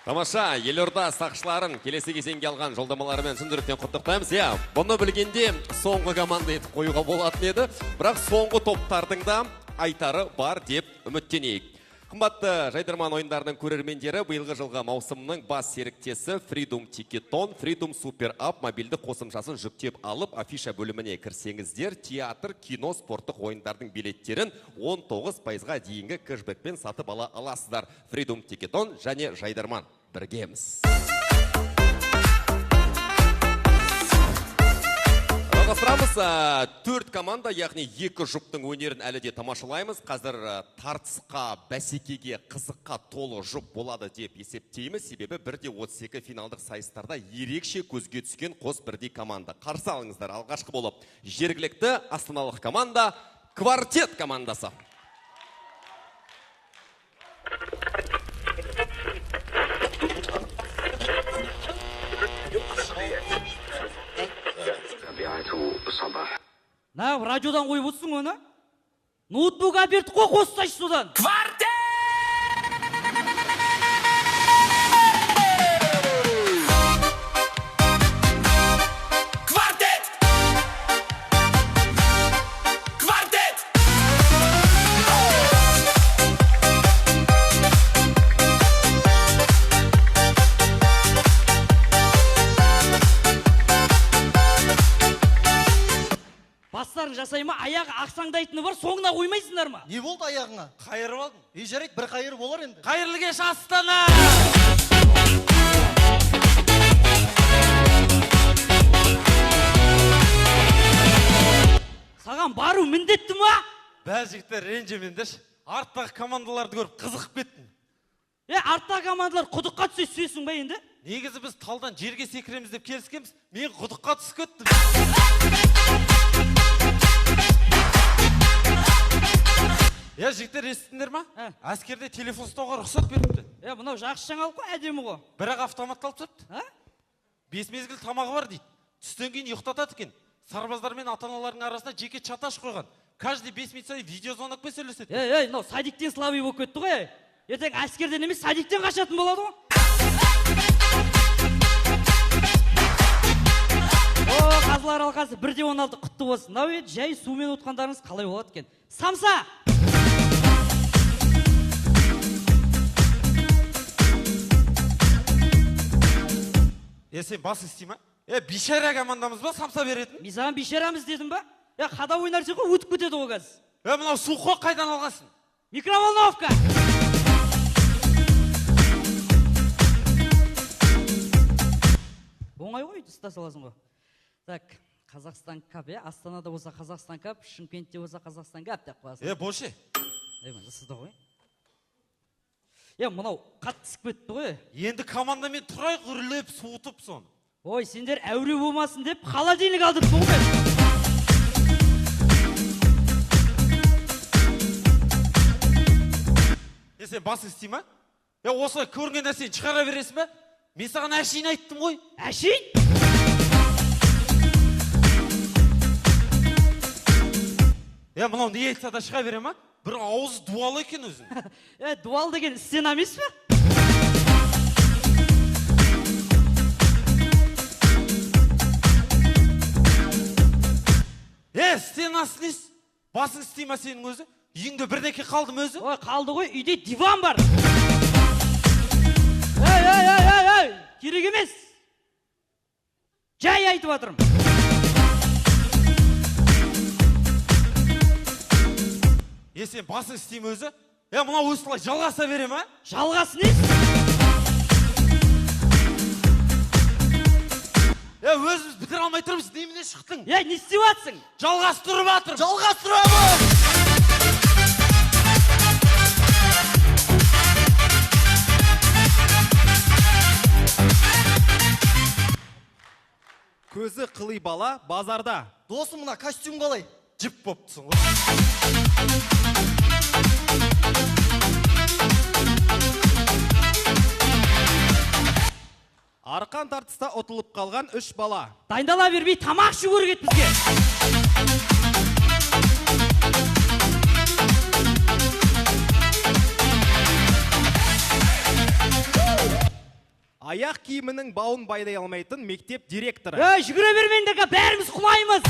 Тамаша, елорда сақшыларын келесі кезеңге алған жолдамаларымен шын жүректен құттықтаймыз. Иә, бұны білгенде соңғы команда етіп қоюға болатын еді, бірақ соңғы топтардың да айтары бар деп үміттенейік. Қымбатты Жайдарман ойындарының көрермендері, биылғы жылғы маусымның бас серіктесі Freedom Ticketon, Freedom Super App мобильді қосымшасын жүктеп алып, афиша бөліміне кірсеңіздер, театр, кино, спорттық ойындардың билеттерін 19%-ға дейінгі кэшбэкпен сатып ала аласыздар. Freedom Ticketon және Жайдарман, біргеміз. Жалғастырамыз. 4 команда, яғни 2 жұптың өнерін әлі де тамашалаймыз. Қазір тартысқа, бәсекеге, қызыққа толы жұп болады деп есептейміз. Себебі 1-32 финалдық сайыстарда ерекше көзге түскен қос бірдей команда. Қарсы алыңыздар, алғашқы болып жергілікті астаналық команда Квартет командасы. Нағып радиодан қойып отырсың оны? Ноутбук әпердік қой, қоссайшы содан. Квартет! Квартет! Квартет! Бастарын жасай ма, аяғы ақсаңдайтыны бар, соңына қоймайсыңдар ма? Не болды аяғыңа? Қайырып алдым. Ей, жарайды, бір қайыр болар енді. Қайырлы кеш, Астана! Саған бару міндетті ма? Бә, жігіттер, ренжімеңдерші. Арттағы командаларды көріп қызығып кеттім. Арттағы командалар құдыққа түсе түсесің ба енді? Негізі біз талдан жерге секіреміз деп келіскенбіз. Мен құдыққа түсіп кеттім. Е, жігіттер, естідіңдер ма? Әскерде телефон ұстауға рұқсат беріпті. Мынау жақсы жаңалық қой, әдемі ғой. Бірақ автомат алып тастапты. 5 мезгіл тамағы бар дейді. Түстен кейін ұйықтатады екен. Сарбаздар мен ата-аналардың арасында жеке чат ашып қойған. Каждый 5 минут сайын видеозвонокпен сөйлеседі. Ей, мынау садиктен слабый болып кетті ғой. Ертең әскерден емес, садиктен қашатын болады ғой. О, қазылар алқасы 1-16 құтты болсын. Мынау еді жай сумен ұтқандарыңыз қалай болады екен? Самса! Сен басың істей ма? Бейшара командамыз ба самса беретін? Мен саған бейшарамыз дедім ба? Қадауый нәрсе ғой, өтіп кетеді ғой қазір. Мынау суық қой, қайдан алғансың? Микроволновка! Оңай ғой, ұста саласың ғой. Так, Қазақстан кап, Астанада болса Қазақстан кап, Шымкентте болса Қазақстан кап деп қоясың. Боше. Ысыды ғой. Мынау қатты ісіп кетті ғой. Енді командамен тұрайық, үрлеп, суытып соны. Ой, сендер әуре болмасын деп холодильник алдырыппын ғой. Сен басың істей ма? Осылай көрінген нәрсені шығара бересің бе? Мен саған әшейін айттым ғой. Әшейін? Мынау не айтса да шыға бере ма? Бір ауыз дуал екен өзің. Дуал деген стена емес пе? Стенасы несі? Басың істей ма сенің өзі? Үйіңде бірдеңе қалды ма өзі? Ой, қалды ғой, үйде диван бар. Ей, ей, ей, ей, ей, керек емес. Жай айтып жатырмын. Сен басың істей ме өзі? Мынау осылай жалғаса бере ма? Жалғасы несі? Өзіміз бітіре алмай тұрмыз, немене шықтың? Не істеп жатсың? Жалғастырып жатырмын. Жалғастырамыз! Көзі қыли бала базарда. Досым, мына костюм қалай? Жіп болыптысың ғой. Арқан тартыста ұтылып қалған 3 бала. Дайындала бермей тамақ ішу керек еді бізге. Аяқ киімінің бауын байлай алмайтын мектеп директоры. Ей, жүгіре бермеңдер, бәріміз құлаймыз.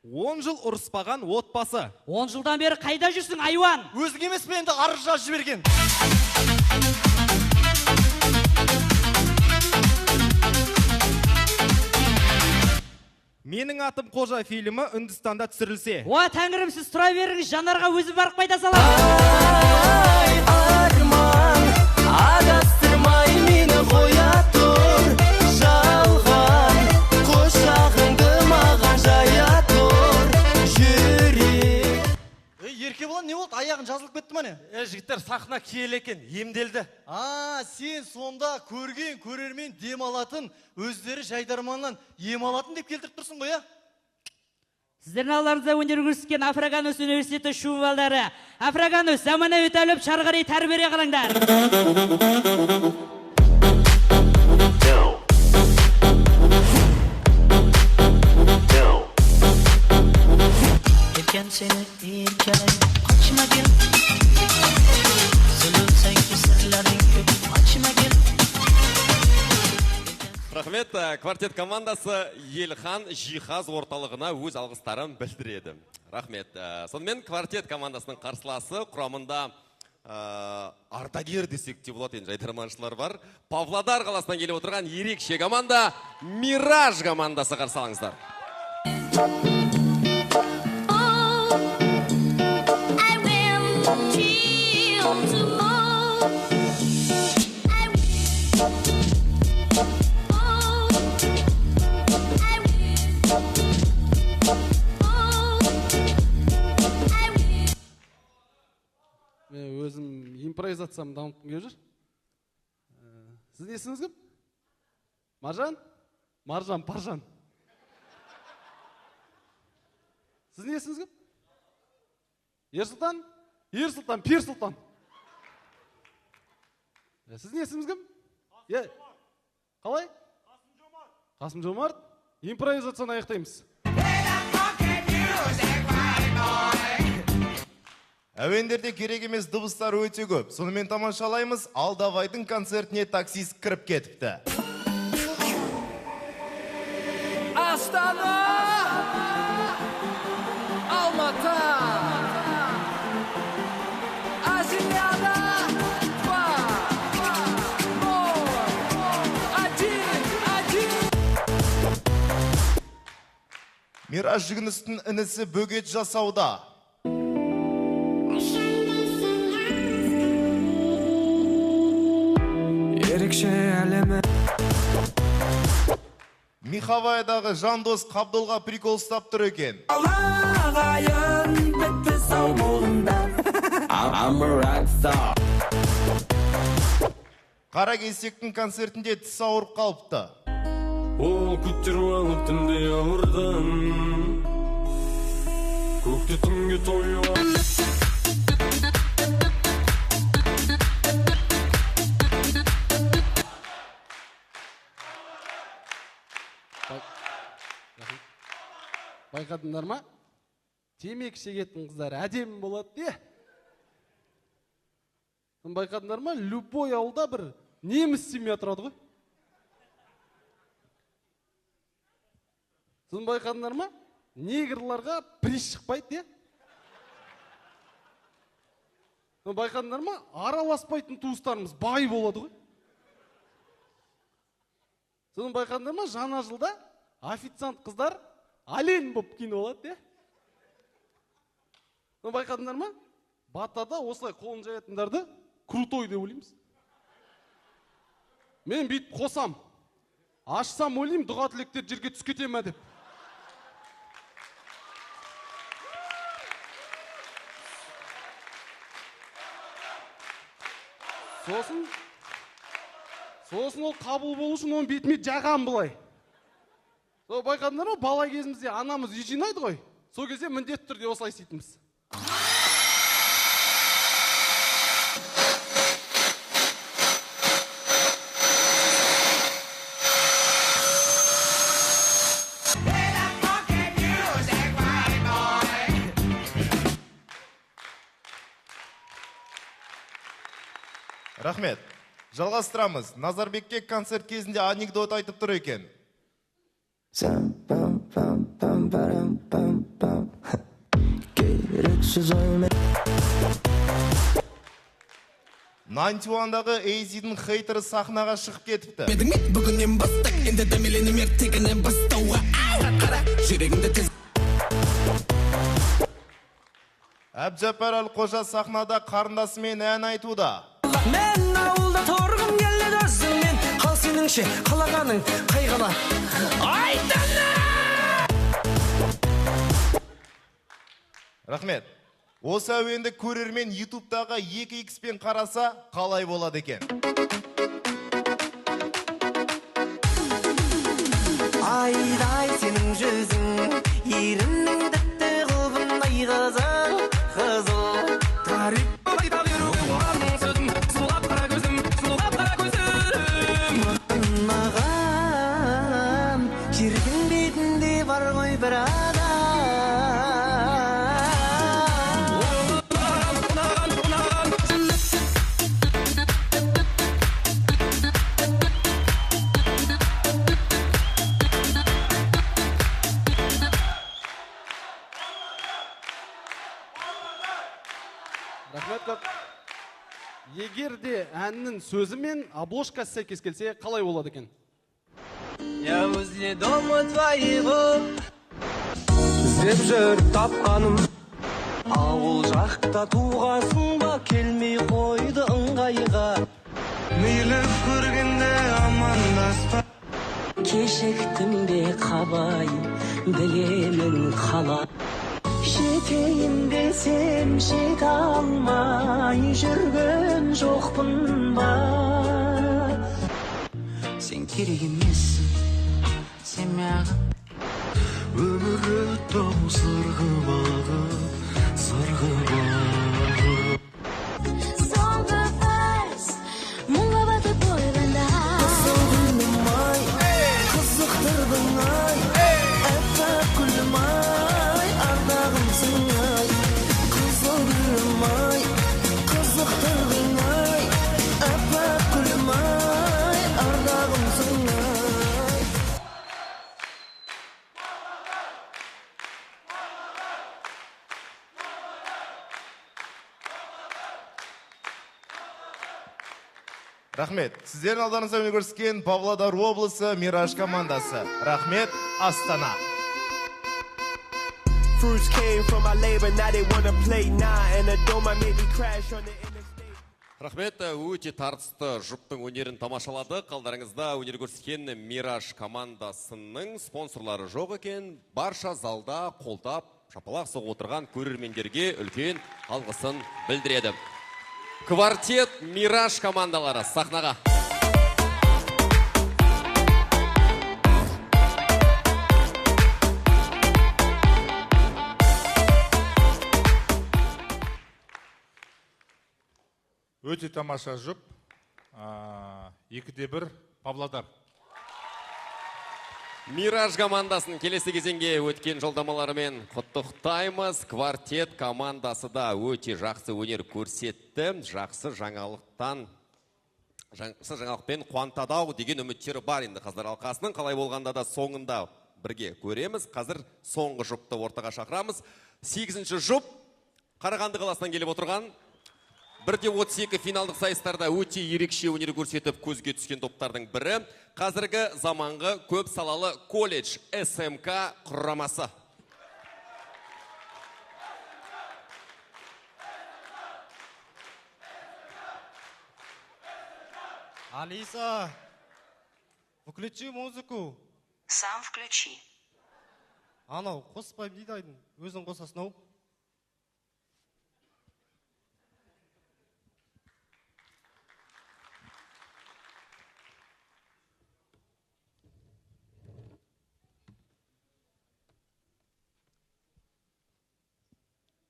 10 жыл ұрыспаған отбасы. 10 жылдан бері қайда жүрсің, айуан? Өзің емес пе енді арыз жазып жіберген? Менің атым Қожа фильмі Үндістанда түсірілсе. Уа, тәңірім, сіз тұра беріңіз, жанарға өзі барып қайта саламын. Ай, арман, адастырмай мені қоя тұр. Жалған, құшағыңды маған жая тұр. Жүрек. Ей, Еркебұлан, не болды? Аяғың жазылып кетті ма не? Жігіттер, сахна киелі екен, емделді. А, сен сонда көрген көрермен дем алатын, өздері жайдарманнан ем алатын деп келтіріп тұрсың ғой, а? Сіздердің алдарыңызда өнер көрсеткен Африканус университеті шу балдары. Африканус заманауи тәліп шарғари тәрбиелей қараңдар. Erken seni erken açma gel. Zulüm sanki sırların köp açma gel. Рахмет, квартет командасы Елхан жиһаз орталығына өз алғыстарын білдіреді. Рахмет. Сонымен квартет командасының қарсыласы құрамында ардагер десек те болады, енді жайдарманшылар бар. Павлодар қаласынан келіп отырған ерекше команда Мираж командасы, қарсы алыңыздар. Мен өзім импровизациямды дамытқым келіп жүр. Сіздің есіміңіз кім? Маржан? Маржан, Паржан. Сіздің есіміңіз кім? Ерсұлтан? Ерсұлтан, Пирсұлтан. Сіздің есіміңіз кім? Қалай? Қасым Жомарт. Импровизацияны аяқтаймыз. Әуендерде керек емес дыбыстар өте көп. Сонымен тамашалаймыз, Алдавайдың концертіне таксист кіріп кетіпті. Астана! Алматы! Азияда! 2, 0, 1, 1. Мираж Жүгіністің інісі бөгет жасауда. Ерекше әлемі. Михавайдағы Жандос Қабдолға прикол ұстап тұр екен. Ағайын бітті, сау болыңдар. I'm a rock star. Қара кесектің концертінде тіс ауырып қалыпты. Ол көтеріп алып түнде ауырдым. Көкте түнге тойып. Байқадыңдар ма? Темекі шегетін қыздар әдемі болады де. Байқадыңдар ма? Любой ауылда бір неміс семья тұрады ғой. Сосын байқадыңдар ма? Негрларға приз шықпайды де. Байқадыңдар ма? Араласпайтын туыстарымыз бай болады ғой. Сосын байқадыңдар ма? Жаңа жылда официант қыздар олень болып киініп алады де. Байқадыңдар ма? Батада осылай қолын жаятындарды крутой деп ойлаймыз. Мен бүйтіп қосам. Ашсам ойлаймын, дұға тілектер жерге түсіп кете ме деп. Сосын ол қабыл болу үшін оның бетіме жағам былай. Сол байқадыңдар ма, бала кезімізде анамыз үй жинайды ғой. Сол кезде міндетті түрде осылай істейтінбіз. Рахмет. Жалғастырамыз. Назарбекке концерт кезінде анекдот айтып тұр екен. Керексіз оймен. 91-дағы Эйзидің хейтері сахнаға шығып кетіпті. Бүгіннен бастап енді дәмеленем ертегіні бастауға. Қара жүрегімді тез. Әбжаппар Әлқожа сахнада қарындасымен ән айтуда. Мен ауылда тұрғым келеді өзіңмен. Қал сеніңше қалағаның қай қала? Айтана! Рахмет. Осы әуенді көрермен YouTube'дағы 2x-пен қараса қалай болады екен? Айдай сенің жүзің, ерінің тәтті қылбындай қызыл, қызыл. Тарих айта беруге орамның сөзін, сұлап қара көзім, сұлап қара көзім. Маған жердің бетінде бар ғой бір адам. Рахмет көп. Егер де әннің сөзі мен обложкасы сәйкес келсе, қалай болады екен? Я возле дома твоего. Іздеп жүріп тапқаным. Ауыл жақта туғасың ба, келмей қойды ыңғайға. Мейлі көргенде амандаспа. Кешіктім бе қабайым, білемін қала. Жетейін десем жете алмай жүрген жоқпын ба. Сен керек емессің, сен маған. Өмір өтті ау сырғып ағып, сырғып ағып. Соңғы вальс, мұңға батып ойлана. Қызыл гүлім ай, қызықтырдың ай, әппақ гүлім ай, ардағымсың ай. Қызыл гүлім ай, қызықтырдың ай, әппақ гүлім ай, ардағымсың ай. Рахмет. Сіздердің алдарыңызда өнер көрсеткен Павлодар облысы Мираж командасы. Рахмет, Астана. Fruits came from my labor, now they wanna play now. And the dome made me crash on the interstate. Рахмет, өте тартысты жұптың өнерін тамашаладық. Алдарыңызда өнер көрсеткен Мираж командасының спонсорлары жоқ екен. Барша залда қолдап, шапалақ соғып отырған көрермендерге үлкен алғысын білдіреді. Квартет Мираж командалары сахнаға. Өте тамаша жұп. 2-1 Павлодар. Мираж командасын келесі кезеңге өткен жолдамаларымен құттықтаймыз. Квартет командасы да өте жақсы өнер көрсетті. Жақсы жаңалықпен қуантады ау деген үміттері бар енді қаздар алқасының. Қалай болғанда да соңында бірге көреміз. Қазір соңғы жұпты ортаға шақырамыз. 8-ші жұп Қарағанды қаласынан келіп отырған. 1-32 финалдық сайыстарда өте ерекше өнер көрсетіп көзге түскен топтардың бірі. Қазіргі заманғы көп салалы колледж СМК құрамасы. Алиса, включи музыку. Сам включи. Анау, қоспаймын дейді Айдын. Өзің қосасың ау.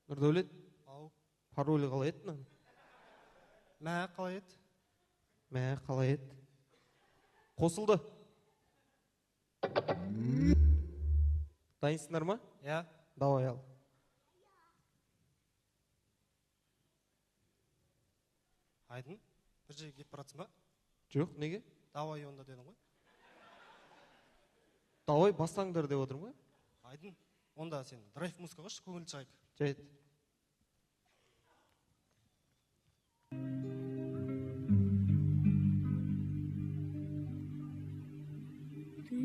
Нұрдәулет, Ау. Паролі қалай еді мынаның? Мә, қалай еді? Мә, қалай еді? Қосылды. Дайынсыңдар ма? Иә. Давай ал. Айдын, Бір жерге кетіп баратсың ба? Жоқ, неге? Давай онда дедің ғой. Давай бастаңдар деп отырмын ғой. Айдын, онда сен драйв музыка қойшы, көңіл шығайық. Жарайды. Ты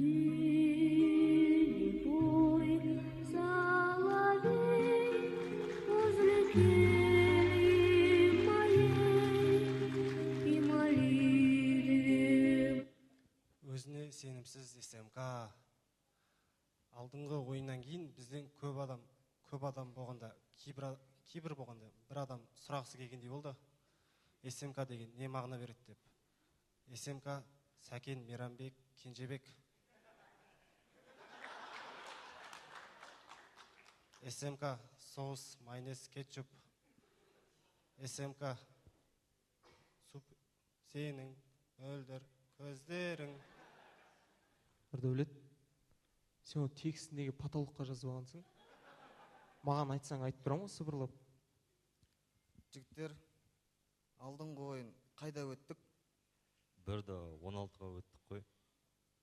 не пой, соловей, возле кельи моей и молитве. Өзіне сенімсіз СМК. Алдыңғы ойыннан кейін бізден көп адам болғанда, кейбір болғанда бір адам сұрағысы келгендей болды. СМК деген не мағына береді деп. СМК Сәкен, Мейрамбек, Кенжебек. СМК соус, майонез, кетчуп. СМК суп, сенің мөлдір көздерің. Нұрдәулет, сен ол текстін неге потолокқа жазып алғансың? Маған айтсаң айтып тұрамын ғой сыбырлап. Жігіттер, алдыңғы ойын қайда өттік? 1-16-ға өттік қой.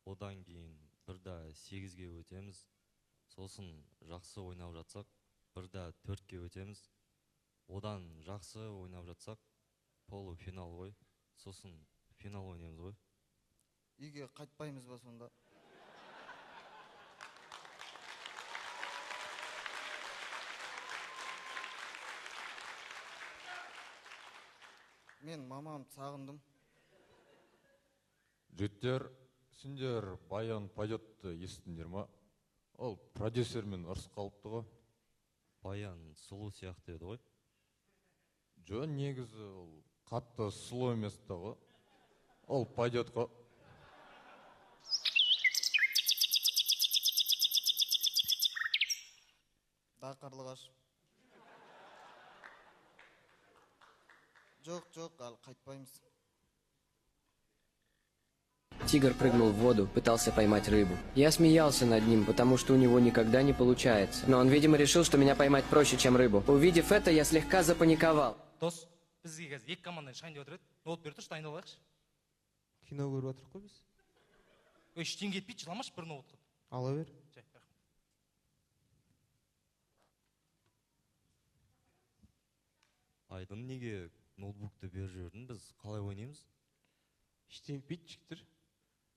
Одан кейін 1-8-ге өтеміз. Сосын жақсы ойнап жатсақ, 1-4-ке өтеміз. Одан жақсы ойнап жатсақ, полуфинал ғой. Сосын финал ойнаймыз ғой. Үйге қайтпаймыз ба сонда? Мен мамамды сағындым. Жігіттер, сендер Баян пойдетті естіңдер ма? Ол продюсермен ұрысып қалыпты ғой. Баян сұлу сияқты еді ғой. Жо, негізі ол қатты сұлу емес та ғой. Ол пойдет қой. Да, қарлығаш. Жоқ, жоқ, әлі қайтпаймыз. Тигр прыгнул в воду, пытался поймать рыбу. Я смеялся над ним, потому что у него никогда не получается. Но он, видимо, решил, что меня поймать проще, чем рыбу. Увидев это, я слегка запаниковал. Дос, бізге қазір екі командадан шығайын деп отыр еді. Ноут бері тұршы, дайындап алайықшы. Кино көріп отырық қой біз. Ой, ештеңе етпейді, жыламашы бір ноутқа. Ала бер. Жай, рахмет. Айдын, неге ноутбукты беріп жібердің? Біз қалай ойнаймыз? Ештеңе етпейді, жігіттер.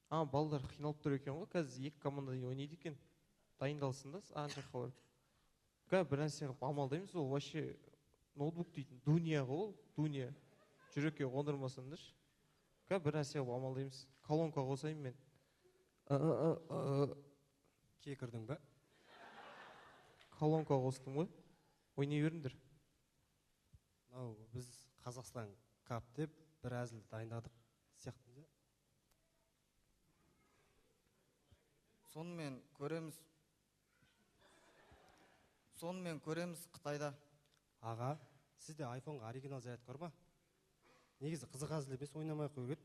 А, балдар қиналып тұр екен ғой, қазір екі команда ойнайды екен. Дайындалсын да, ана жаққа барып. Қазір бір нәрсе қылып амалдаймыз, ол вообще ноутбук дейтін дүние ғой ол, дүние. Жүрекке қондырмасаңдаршы. Қазір бір нәрсе қылып амалдаймыз. Колонка қосайын мен. Кекірдің ба? Колонка қостым ғой. Ойнай беріңдер. Мынау біз Қазақстан кап деп бір әзіл дайындадық сияқты. Сонымен көреміз. Сонымен көреміз Қытайда. Аға, сізде айфонға оригинал зарядка бар ма? Негізі қызық әзіл емес, ойнамай қою керек.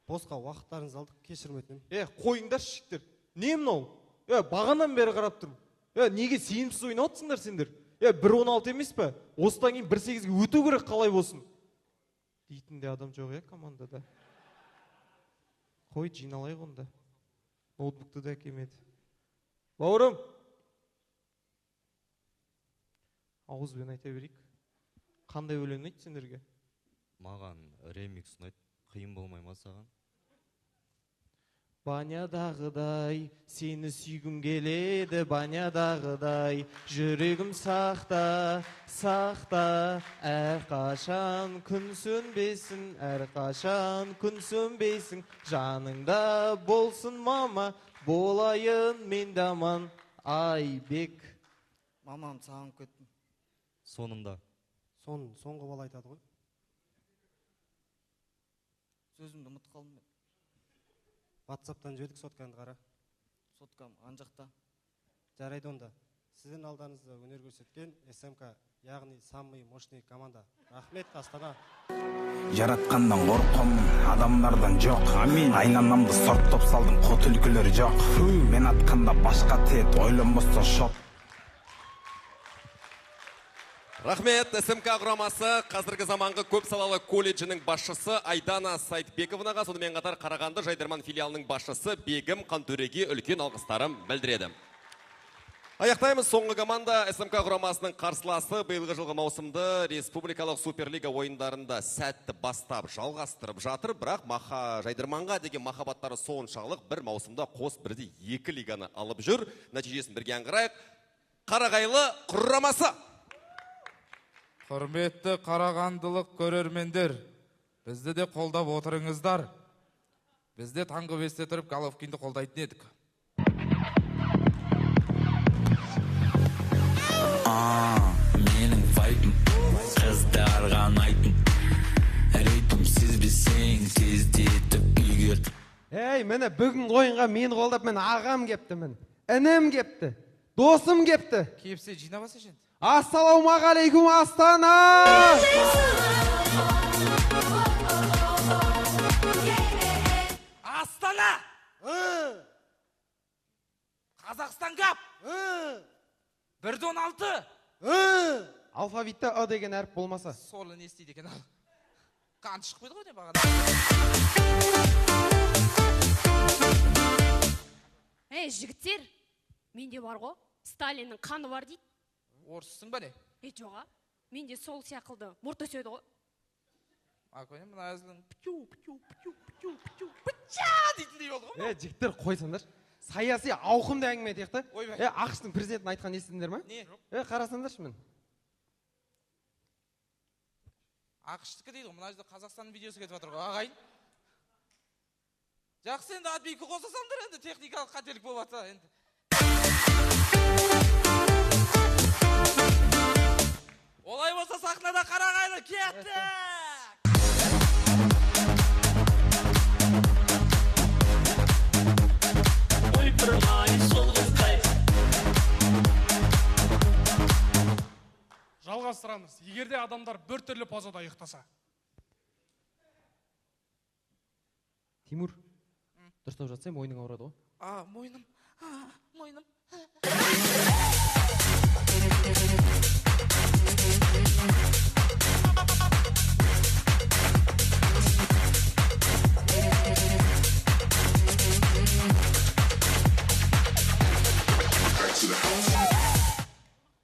Босқа уақыттарыңызды алдық, кешірім өтінемін. Қойыңдаршы, жігіттер. Не мынау? Бағанан бері қарап тұрмын. Неге сенімсіз ойнап отырсыңдар сендер? 1.16 емес пе? Осыдан кейін 1.8-ге өту керек қалай болсын. Дейтін де адам жоқ, командада. Қой, жиналайық онда. Ноутбукты да әкелмеді. Бауырым! Ауызбен айта берейік. Қандай өлең ұнайды сендерге? Маған ремикс ұнайды. Қиын болмай ма саған? Банядағыдай сені сүйгім келеді, банядағыдай жүрегім сақта, сақта, әрқашан күн сөнбесін, әрқашан күн сөнбесін, жаныңда болсын мама, болайын мен де аман. Айбек. Мамам сағынып кеттім. Сонында. Соңғы бала айтады ғой. Сөзімді ұмытып қалдым мен. WhatsApp'тан жібердік, соткаңды қара. Соткам ан жақта. Жарайды онда. Сіздің алдарыңызда өнер көрсеткен СМК, яғни самый мощный команда. Рахмет, Астана. Жаратқаннан қорқамын, адамдардан жоқ. Амин. Айналамды сорттап салдым, қу түлкілер жоқ. Мен атқанда башқа тиеді, ойланбастан шоқ. Рахмет, СМК құрамасы қазіргі заманғы көп салалы колледжінің басшысы Айдана Сайтбековнаға, сонымен қатар Қарағанды Жайдарман филиалының басшысы Бегім Қантөреге үлкен алғыстарын білдіреді. Аяқтаймыз. Соңғы команда СМК құрамасының қарсыласы биылғы жылғы маусымды республикалық суперлига ойындарында сәтті бастап жалғастырып жатыр, бірақ Жайдарманға деген махаббаттары соншалық бір маусымда қос бірдей екі лиганы алып жүр. Нәтижесін бірге аңғарайық. Қарағайлы құрамасы. Құрметті қарағандылық көрермендер, бізді де қолдап отырыңыздар. Біз де таңғы 5-те тұрып Головкинді қолдайтын едік. Менің вайбым қыздарға ұнайтын, ритм сезбесең тездетіп үйге. Ей, міне бүгінгі ойынға мені қолдап, міне ағам кепті, міне інім кепті, досым кепті. KFC жинап алсайшы енді. Ассалаумағалейкум, Астана! Астана! Қазақстан кап! 1-16! Алфавитте Ы деген әріп болмаса. Сорлы не істейді екен ал? Қан шықпайды ғой деп бағана. Ей, жігіттер, менде бар ғой, Сталиннің қаны бар дейді. Орыссың ба не? Е, жоға, менде сол сияқылды мұрт өседі ғой. А, көне мына әзілің птю, птю, птю, птю, птю, пча дейтіндей болды ғой. Е, жігіттер, қойсаңдаршы. Саяси ауқымды әңгіме айтайық та. Ойбай. Е, АҚШ-тың президентін айтқанын естідіңдер ма? Не? Е, қарасаңдаршы міне. АҚШ-тікі дейді ғой, мына жерде Қазақстанның видеосы кетіп жатыр ғой, ағайын. Жақсы, енді админкі қоса салыңдар енді, техникалық қателік болып жатса енді. Олай болса сахнада Қарағайлы кеттік! Жалғастырамыз. Егер де адамдар бір түрлі позада ұйықтаса. Тимур, дұрыстап жатсаң мойның ауырады ғой. А, мойным, а, мойным.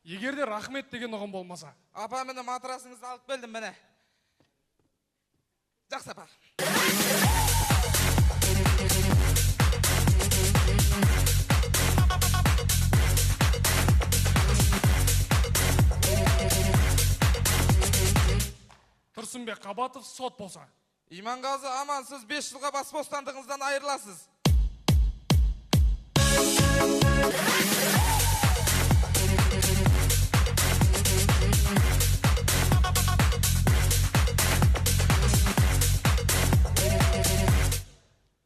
Егер де рахмет деген ұғым болмаса. Апа, міне матрасыңызды алып келдім, міне. Жақсы, апа. Тұрсынбек Қабатов сот болса. Иманғазы Амансыз 5 жылға бас бостандығыңыздан айырыласыз.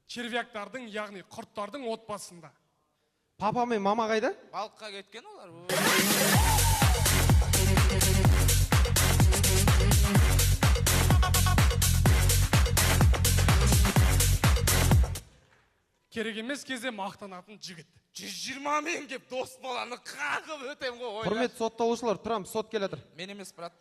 Червяктардың, яғни құрттардың отбасында. Папа мен мама қайда? Балыққа кеткен олар. Керек емес кезде мақтанатын жігіт. 120 мен кеп дос баланы қағып өтем ғой. Құрметті сотталушылар, тұрам, сот келе жатыр. Мен емес, брат.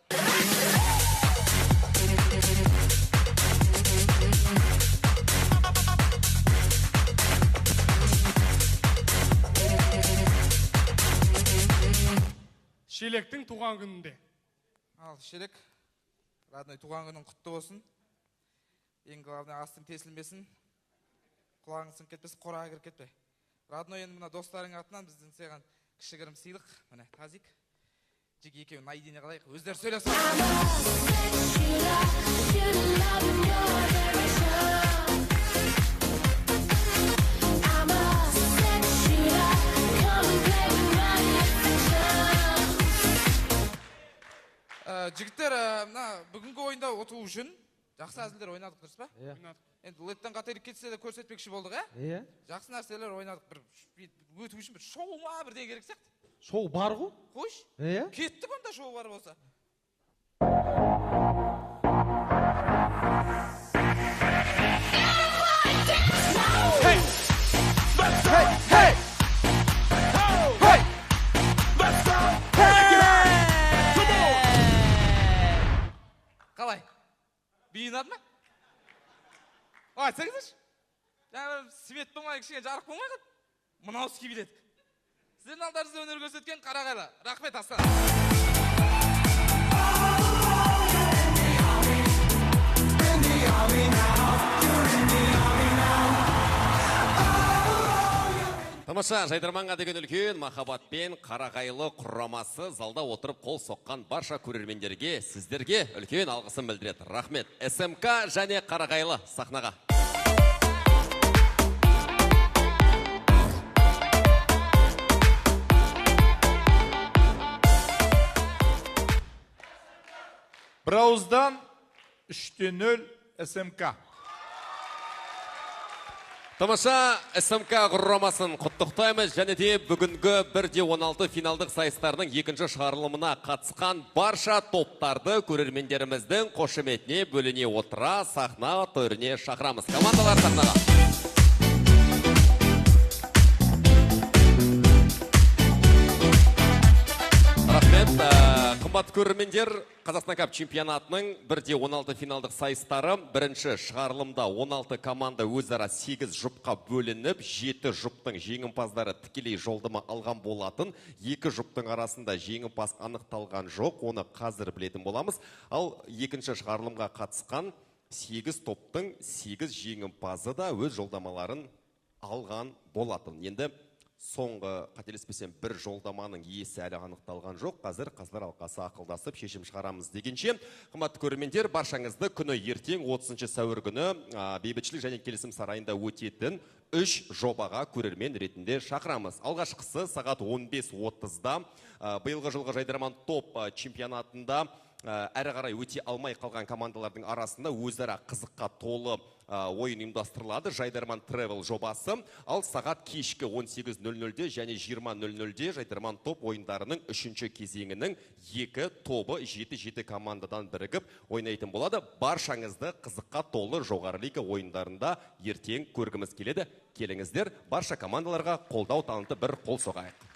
Шелектің туған күнінде. Ал, Шелек, родной, туған күнің құтты болсын. Ең главное, астың тесілмесін. Құлағың сынып кетпесін, қораға кіріп кетпе. Родной, енді мына достарың атынан біздің саған кішігірім сыйлық. Міне, тазик. Жеке екеуін наедине қалайық, өздері сөйлесін. Жігіттер, мына бүгінгі ойында ұту үшін жақсы әзілдер ойнадық, дұрыс па? Иә. Енді леттен қателік кетсе де көрсетпекші болдық, ә? Иә. Жақсы нәрселер ойнадық. Бір өту үшін бір шоу ма бірдеңе керек сияқты. Шоу бар ғой? Қойшы. Иә. Кеттік онда шоу бар болса. Hey! Hey! Hey! Hey! Hey! ұнады ма? Айтсаңыздаршы. Жаңа свет болмай, кішкене жарық болмай қалды. Мынаусы биледік. Сіздердің алдарыңызда өнер көрсеткен Қарағайлы. Рахмет, Астана. Тамаша, жайдарманға деген үлкен махаббатпен Қарағайлы құрамасы залда отырып қол соққан барша көрермендерге, сіздерге үлкен алғысын білдіреді. Рахмет. СМК және Қарағайлы сахнаға. Бір ауыздан 3-0 СМК. Тамаша, СМК құрамасын құттықтаймыз және де бүгінгі 1-16 финалдық сайыстарының екінші шығарылымына қатысқан барша топтарды көрермендеріміздің қошеметіне бөлене отыра сахна төріне шақырамыз. Командалар сахнаға. Рахмет. Қымбатты көрермендер, Қазақстан Кап чемпионатының 1-16 финалдық сайыстары бірінші шығарылымда 16 команда өзара 8 жұпқа бөлініп, 7 жұптың жеңімпаздары тікелей жолдама алған болатын. 2 жұптың арасында жеңімпаз анықталған жоқ, оны қазір білетін боламыз. Ал екінші шығарылымға қатысқан 8 топтың 8 жеңімпазы да өз жолдамаларын алған болатын. Енді соңғы, қателеспесем, бір жолдаманың иесі әлі анықталған жоқ. Қазір қазылар алқасы ақылдасып шешім шығарамыз дегенше, қымбатты көрермендер, баршаңызды күні ертең 30 сәуір күні Бейбітшілік және келісім сарайында өтетін 3 жобаға көрермен ретінде шақырамыз. Алғашқысы сағат 15:30-да биылғы жылғы жайдарман топ чемпионатында әрі қарай өте алмай қалған командалардың арасында өзара қызыққа толы ойын ұйымдастырылады. Жайдарман Travel жобасы. Ал сағат кешкі 18:00-де және 20:00-де Жайдарман топ ойындарының 3-ші кезеңінің 2 тобы 7-7 командадан бірігіп ойнайтын болады. Баршаңызды қызыққа толы жоғары лига ойындарында ертең көргіміз келеді. Келіңіздер, барша командаларға қолдау танытып бір қол соғайық.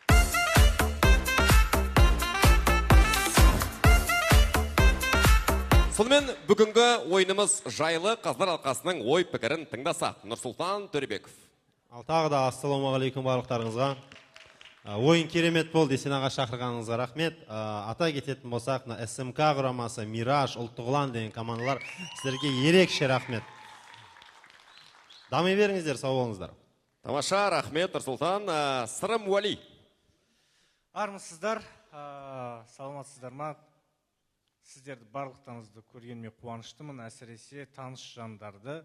Сонымен бүгінгі ойынымыз жайлы қазылар алқасының ой пікірін тыңдасақ. Нұрсұлтан Төребеков. Ал тағы да ассалаумағалейкум барлықтарыңызға. Ойын керемет болды, Есен аға шақырғаныңызға рахмет. Ата кететін болсақ, мына СМК құрамасы, Мираж, Ұлттық ұлан деген командалар, сіздерге ерекше рахмет. Дами беріңіздер, сау болыңыздар. Тамаша, рахмет Нұрсұлтан. Сырым Уәли. Армысыздар, саламатсыздар ма? Сіздерді барлықтарыңызды көргеніме қуаныштымын, әсіресе таныс жандарды.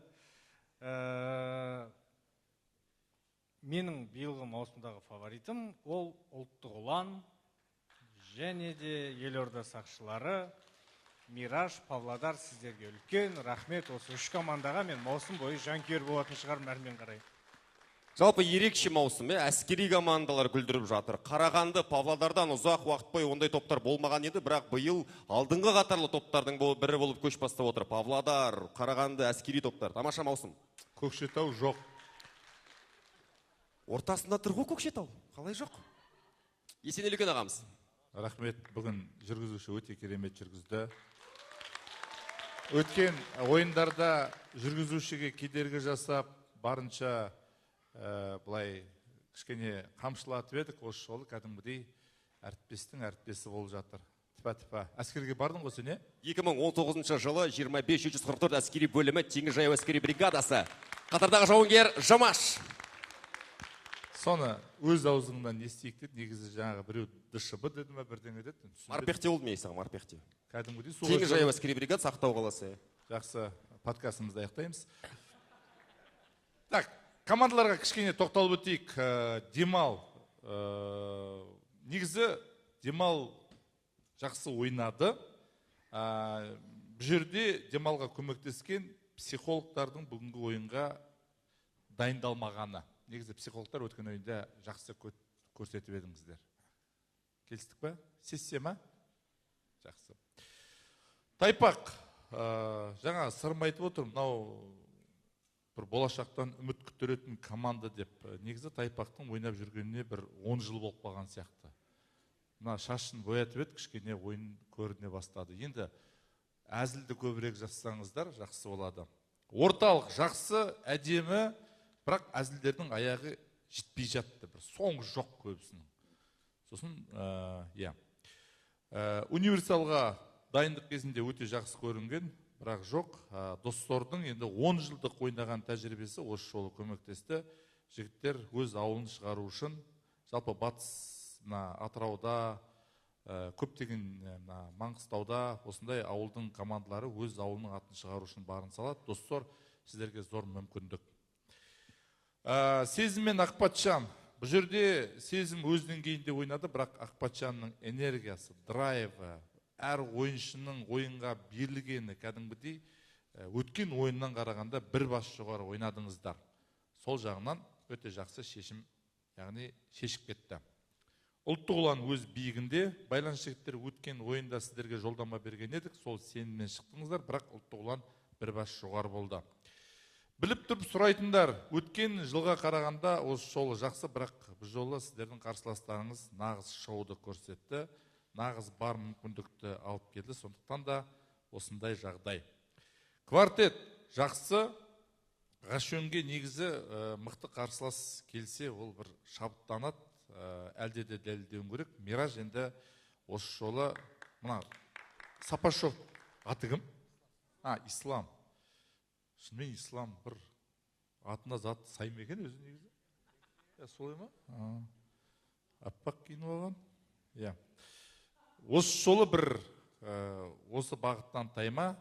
Менің биылғы маусымдағы фаворитім ол Ұлттық ұлан және де елорда сақшылары, Мираж, Павлодар. Сіздерге үлкен рахмет. Осы үш командаға мен маусым бойы жанкүйер болатын шығармын әрмен қарай. Жалпы ерекше маусым, әскери командалар күлдіріп жатыр. Қарағанды, Павлодардан ұзақ уақыт бойы ондай топтар болмаған еді, бірақ биыл алдыңғы қатарлы топтардың бірі болып көш бастап отыр. Павлодар, Қарағанды, әскери топтар. Тамаша маусым. Көкшетау жоқ. Ортасында тұр ғой Көкшетау. Қалай жоқ? Есен Үлкен ағамыз. Рахмет, бүгін жүргізуші өте керемет жүргізді. Өткен ойындарда жүргізушіге кедергі жасап, барынша былай кішкене қамшылатып едік, осы жолы кәдімгідей әріптестің әріптесі болып жатыр. Тіпа-тіпа. Әскерге бардың ғой сен, 2019 жылы 25-144 әскери бөлімі Теңіз жаяу әскери бригадасы. Қатардағы жауынгер Жамаш. Соны өз аузыңнан естиік деді. Негізі жаңағы біреу ДШБ деді ме, бірдеңе деді. Марпехте болды мен саған, Марпехте. Кәдімгідей Теңіз жаяу әскери бригадасы Ақтау қаласы. Жақсы, подкастымызды аяқтаймыз. Так, командаларға кішкене тоқталып өтейік. Демал. Негізі Демал жақсы ойнады. Бұл жерде Демалға көмектескен психологтардың бүгінгі ойынға дайындалмағаны. Негізі психологтар өткен ойында жақсы көрсетіп едіңіздер. Келістік пе? Сессия ма? Жақсы. Тайпақ, жаңа Сырым айтып отыр, мынау бір болашақтан үміт күттіретін команда деп. Негізі Тайпақтың ойнап жүргеніне бір 10 жыл болып қалған сияқты. Мына шашын боятып еді, кішкене ойын көріне бастады. Енді Әзілді көбірек жазсаңыздар жақсы болады. Орталық жақсы, әдемі, бірақ әзілдердің аяғы жетпей жатты, бір соңы жоқ көбісінің. Сосын, иә. Универсалға дайындық кезінде өте жақсы көрінген, бірақ жоқ. Доссордың енді 10 жылдық ойнаған тәжірибесі осы жолы көмектесті. Жігіттер өз ауылын шығару үшін, жалпы батыс, мына Атырауда, көптеген мына Маңғыстауда осындай ауылдың командалары өз ауылының атын шығару үшін барын салады. Доссор, сіздерге зор мүмкіндік. Сезім мен Ақпатшан. Бұл жерде Сезім өз деңгейінде ойнады, бірақ Ақпатшанның энергиясы, драйвы, әр ойыншының ойынға берілгені кәдімгідей өткен ойыннан қарағанда бір бас жоғары ойнадыңыздар. Сол жағынан өте жақсы шешім, яғни шешіп кетті. Ұлттық ұлан өз биігінде. Байланыс жігіттер, өткен ойында сіздерге жолдама берген едік, сол сеніммен шықтыңыздар, бірақ ұлттық ұлан бір бас жоғары болды. Біліп тұрып сұрайтындар, өткен жылға қарағанда осы жолы жақсы, бірақ бұл жолы сіздердің қарсыластарыңыз нағыз шоуды көрсетті, нағыз бар мүмкіндікті алып келді, сондықтан да осындай жағдай. Квартет жақсы, Ғашөнге негізі мықты қарсылас келсе, ол бір шабыттанады, әлде де дәлелдеуім керек. Мираж енді осы жолы мына Сапашов аты кім? Ислам. Шынымен Ислам бір атына зат сай ма екен өзі негізі? Солай ма? Аппақ киініп алған. Иә. Осы жолы бір осы бағыттан тайма,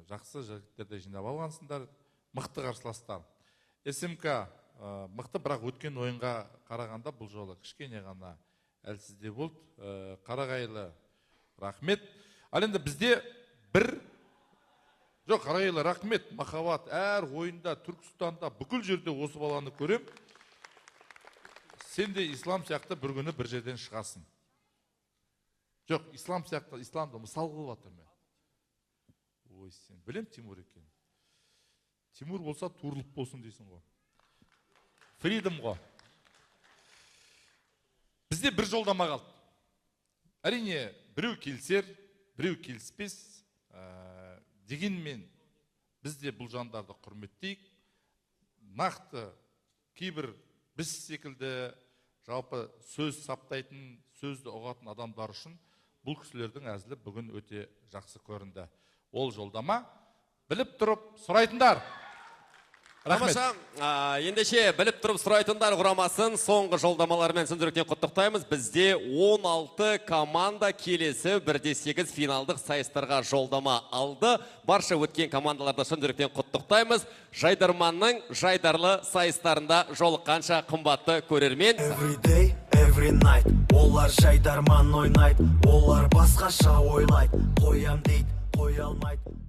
жақсы жігіттерді жинап алғансыңдар, мықты қарсыластар. СМК мықты, бірақ өткен ойынға қарағанда бұл жолы кішкене ғана әлсіздеу болды. Қарағайлы, рахмет. Ал енді бізде бір жоқ, Қарағайлы, рахмет, махаббат, әр ойында, Түркістанда, бүкіл жерде осы баланы көрем. Сен де Ислам сияқты бір күні бір жерден шығасың. Жоқ, Ислам сияқты, Исламды мысал қылып жатырмын мен. Ой, сен білем Тимур екен. Тимур болса турлық болсын дейсің ғой. Фридом ғой. Бізде бір жолдама қалды. Әрине, біреу келісер, біреу келіспес. Дегенмен біз де бұл жандарды құрметтейік. Нақты кейбір біз секілді жалпы сөз саптайтын, сөзді ұғатын адамдар үшін бұл кісілердің әзілі бүгін өте жақсы көрінді. Ол жолдама біліп тұрып сұрайтындар. Тамаша, ендеше біліп тұрып сұрайтындар құрамасын соңғы жолдамалармен шын жүректен құттықтаймыз. Бізде 16 команда келесі 1-8 финалдық сайыстарға жолдама алды. Барша өткен командаларды шын жүректен құттықтаймыз. Жайдарманның жайдарлы сайыстарында жолыққанша, қымбатты көрермен. Every day, every night, олар жайдарман ойнайды, олар басқаша ойлайды, қоям дейді, қоя алмайды.